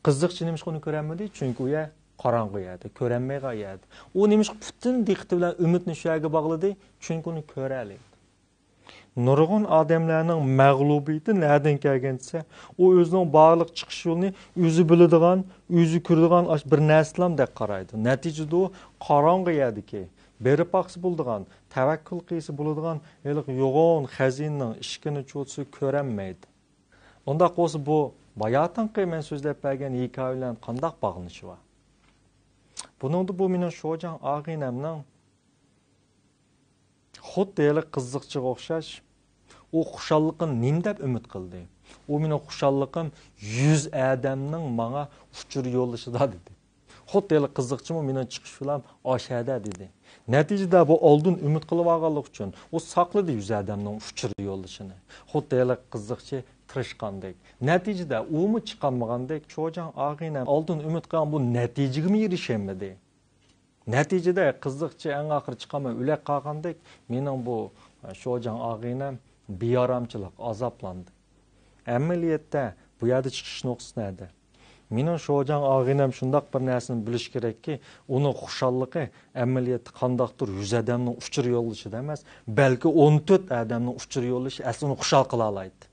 قىزىقچى نېمىشقا ئۇنى كۆرەلمىدى؟ چۈنكى ئۇ يەر قاراڭغۇ يەردە، كۆرەلمەيدىغان يەردە. ئۇ نېمىشقا پۈتۈن دىققىتى بىلەن ئۈمىدنى شۇ يەرگە باغلىدى؟ چۈنكى ئۇنى كۆرەلەيدۇ. نۇرغۇن ئادەملەرنىڭ مەغلۇبىيىتى نەدىن كەلگەن دېسە، ئۇ ئۆزىنىڭ بارلىق چىقىش يولىنى ئۆزى بىلىدىغان، ئۆزى كۆرىدىغان ئاش بىر نەرسىلەمدەك قارايدۇ. نەتىجىدە ئۇ قاراڭغۇ يەردىكى، بېرىپ باقسا بولىدىغان، تەۋەككۈل قىلسا بولىدىغان ھېلىقى يوغان خەزىنىنىڭ ئىشىكىنى چۇتسا كۆرەلمەيدۇ. ئۇنداق بولسا، بۇ باياتىنقى مەن سۆزلەپ بەرگەن ھېكايە بىلەن قانداق باغلىنىشى بار؟ بۇنىڭدا بۇ مېنىڭ شوجاڭ ئاغىنەمنىڭ خۇددى ھېلىقى قىزىقچىغا ئوخشاش، ئۇ خۇشاللىقىنى نېمە دەپ ئۈمىد قىلدى؟ ئۇ مېنىڭ خۇشاللىقىم يۈز ئادەمنىڭ ماڭا ئۇچۇر يوللىشىدا دېدى. خۇددى ھېلىقى قىزىقچىمۇ مېنىڭ چىقىش يولۇم ئاشەدە دېدى. نەتىجىدە بۇ ئالدىن ئۈمىد قىلىۋالغانلىقى ئۈچۈن ئۇ ساقلىدى يۈز ئادەمنىڭ ئۇچۇر يوللىشىنى. خۇددى ھېلىقى قىزىقچى تىرىشقاندەك. نەتىجىدە ئۇمۇ چىقالمىغاندەك، شوجاڭ ئاغىنەم ئالدىن ئۈمىد قىلغان بۇ نەتىجىگىمۇ ئېرىشەلمىدى. نەتىجىدە قىزىقچى ئەڭ ئاخىرى چىقالماي ئۆلۈپ قالغاندەك، مېنىڭ بۇ، ئە، شوجاڭ ئاغىنەم بىئارامچىلىق، ئازابلاندى. ئەمەلىيەتتە بۇ يەردە چىقىش نۇقتىسى نەدە؟ مېنىڭ شوجاڭ ئاغىنەم شۇنداق بىر نەرسىنى بىلىشى كېرەككى، ئۇنىڭ خۇشاللىقى ئەمەلىيەتتە قانداقتۇر يۈز ئادەمنىڭ ئۇچۇر يوللىشىدا ئەمەس، بەلكى ئون تۆت ئادەمنىڭ ئۇچۇر يوللىشى ئەسلى ئۇنى خۇشال قىلالايدۇ.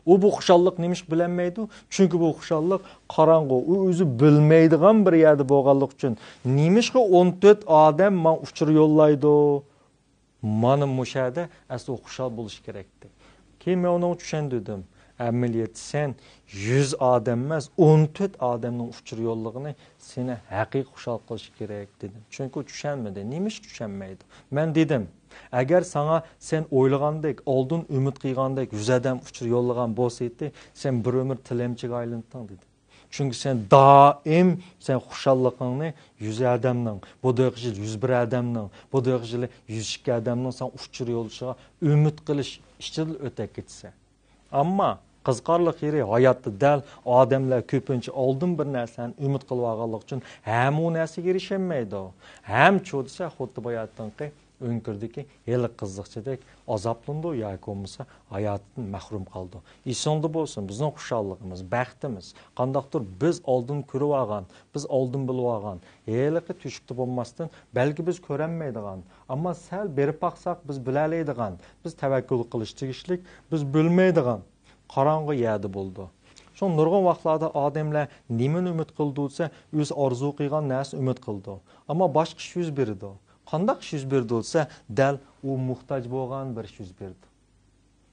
ئۇ بۇ خۇشاللىق نېمىشقا بىلەلمەيدۇ؟ چۈنكى بۇ خۇشاللىق قاراڭغۇ، ئۇ ئۆزى بىلمەيدىغان بىر يەردە بولغانلىقى ئۈچۈن. نېمىشقا ئون تۆت ئادەم ماڭا ئۇچۇر يوللايدۇ؟ مانا مۇشۇ يەردە ئەسلى ئۇ خۇشال بولۇشى كېرەكتى. كېيىن مەن ئۇنىڭغا چۈشەندۈردۈم. ئەمەلىيەتتە سەن يۈز ئادەم ئەمەس، ئون تۆت ئادەمنىڭ ئۇچۇر يوللىغىنى سېنى ھەقىقىي خۇشال قىلىشى كېرەك، دېدىم. چۈنكى ئۇ چۈشەنمىدى. نېمىشقا چۈشەنمەيدۇ؟ مەن دېدىم، ئەگەر ساڭا سەن ئويلىغاندەك، ئالدىن ئۈمىد قىلغاندەك يۈز ئادەم ئۇچۇر يوللىغان بولسىدى، سەن بىر ئۆمۈر تىلەمچىگە ئايلىناتتىڭ، دېدىم. چۈنكى سەن دائىم سەن خۇشاللىقىڭنى يۈز ئادەمنىڭ، بۇ دەقىقە يۈز بىر ئادەمنىڭ، بۇ دەقىقە يۈز ئىككى ئادەمنىڭ ساڭا ئۇچۇر يوللىشىغا ئۈمىد قىلىش ئىچىدىلا ئۆتەپ كېتىسەن. ئەمما قىزىقارلىق يېرى، ھاياتتا دەل ئادەملەر كۆپىنچە ئالدىن بىر نەرسىلەرنى ئۈمىد قىلىۋالغانلىقى ئۈچۈن ھەم ئۇ نەرسىگە ئېرىشەلمەيدۇ، ھەم چۇ دېسە خۇددى باياتىنقى ئۆڭكۈردىكى ھېلىقى قىزىقچىدەك ئازابلىنىدۇ ياكى بولمىسا ھاياتىدىن مەھرۇم قالىدۇ. ئېسىڭدە بولسۇن، بىزنىڭ خۇشاللىقىمىز، بەختىمىز، قانداقتۇر بىز ئالدىن كۆرۈۋالغان، بىز ئالدىن بىلىۋالغان ھېلىقى تۆشۈكتە بولماستىن، بەلكى بىز كۆرەلمەيدىغان، ئەمما سەل بېرىپ باقساق بىز بىلەلەيدىغان، بىز تەۋەككۈل قىلىش تېگىشلىك، بىز بىلمەيدىغان قاراڭغۇ يەردە بولىدۇ. شۇڭا نۇرغۇن ۋاقىتلاردا ئادەملەر نېمىنى ئۈمىد قىلىدۇ دېسە، ئۆزى ئارزۇ قىلغان نەرسىنى ئۈمىد قىلىدۇ. ئەمما باشقا ئىش يۈز بېرىدۇ. قانداق ئىش يۈز بېرىدۇ دېسە، دەل ئۇ موھتاج بولغان بىر ئىش يۈز بېرىدۇ.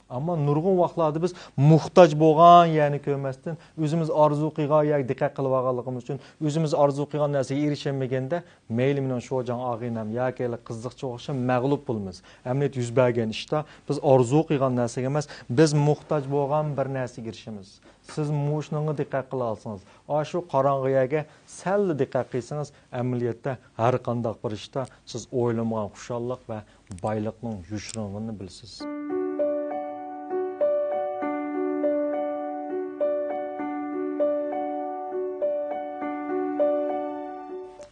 ئەمما نۇرغۇن ۋاقىتلاردا بىز موھتاج بولغان يەرنى كۆرمەستىن، ئۆزىمىز ئارزۇ قىلغان يەرگە دىققەت قىلىۋالغانلىقىمىز ئۈچۈن، ئۆزىمىز ئارزۇ قىلغان نەرسىگە ئېرىشەلمىگەندە، مەيلى مېنىڭ شوجاڭ ئاغىنەم ياكى ھېلىقى قىزىقچىغا ئوخشاپ مەغلۇپ بولىمىز. ئەمەلىيەتتە يۈز بەرگەن ئىشتا بىز ئارزۇ قىلغان نەرسىگە ئەمەس، بىز موھتاج بولغان بىر نەرسىگە ئېرىشىمىز. سىز مۇشۇنىڭغا دىققەت قىلالىسىڭىز، ئاشۇ قاراڭغۇ يەرگە سەللا دىققەت قىلسىڭىز، ئەمەلىيەتتە ھەر قانداق بىر ئىشتا سىز ئويلىمىغان خۇشاللىق ۋە بايلىقنىڭ يوشۇرۇنغىنىنى بىلىسىز.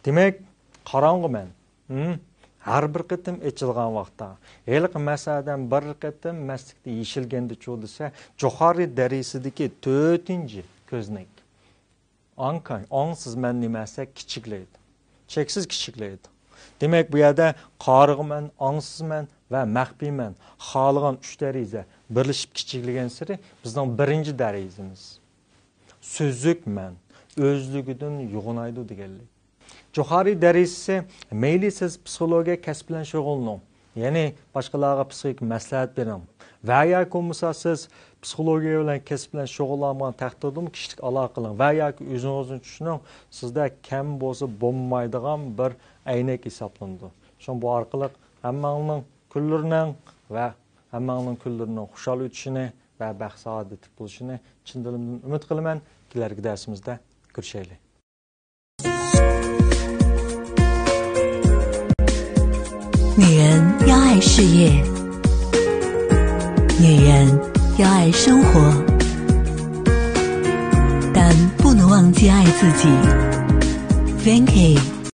دېمەك، قاراڭغۇ مەن. ھىم، ھەر بىر قېتىم ئېچىلغان ۋاقىتتا، ھېلىقى مەس ئادەم بىر قېتىم مەسلىكتە يېشىلگەندىچۇ دېسە، جوخارى دەرىسىدىكى تۆتىنچى كۆزنەك. ئاڭكاي، ئاڭسىز مەن نېمە دېسە كىچىكلەيدۇ. چەكسىز كىچىكلەيدۇ. دېمەك، بۇ يەردە قارىغۇ مەن، ئاڭسىز مەن ۋە مەخپىي مەن خالىغان ئۈچ دەرىجە بىرلىشىپ كىچىكلىگەنسېرى بىزنىڭ بىرىنچى دەرىجىمىز. سۈزۈك مەن ئۆزلۈكىدىن يوغىنايدۇ دېگەنلىك. جوخارى دەرىجىسى، مەيلى سىز پسىخولوگىيە كەسپى بىلەن شۇغۇللىنىڭ، يەنى باشقىلارغا پسىخىك مەسلىھەت بېرىڭ ۋە ياكى بولمىسا سىز پسىخولوگىيە بىلەن كەسىپ بىلەن شۇغۇللانمىغان تەقدىردىمۇ كىشىلىك ئالاقە قىلىڭ ۋە ياكى ئۆزىڭىزنى چۈشىنىڭ، سىزدە كەم بولسا بولمايدىغان بىر ئەينەك ھېسابلىنىدۇ. شۇڭا بۇ ئارقىلىق ھەممىڭلارنىڭ كۈنلىرىنىڭ ۋە ھەممىڭلارنىڭ كۈنلىرىنىڭ خۇشال ئۆتۈشىنى ۋە بەخت سائادەتلىك بولۇشىنى چىن دىلىمدىن ئۈمىد قىلىمەن. كېلەركى دەرسىمىزدە كۆرۈشەيلى. 女人要爱事业，女人要爱生活，但不能忘记爱自己。Vinky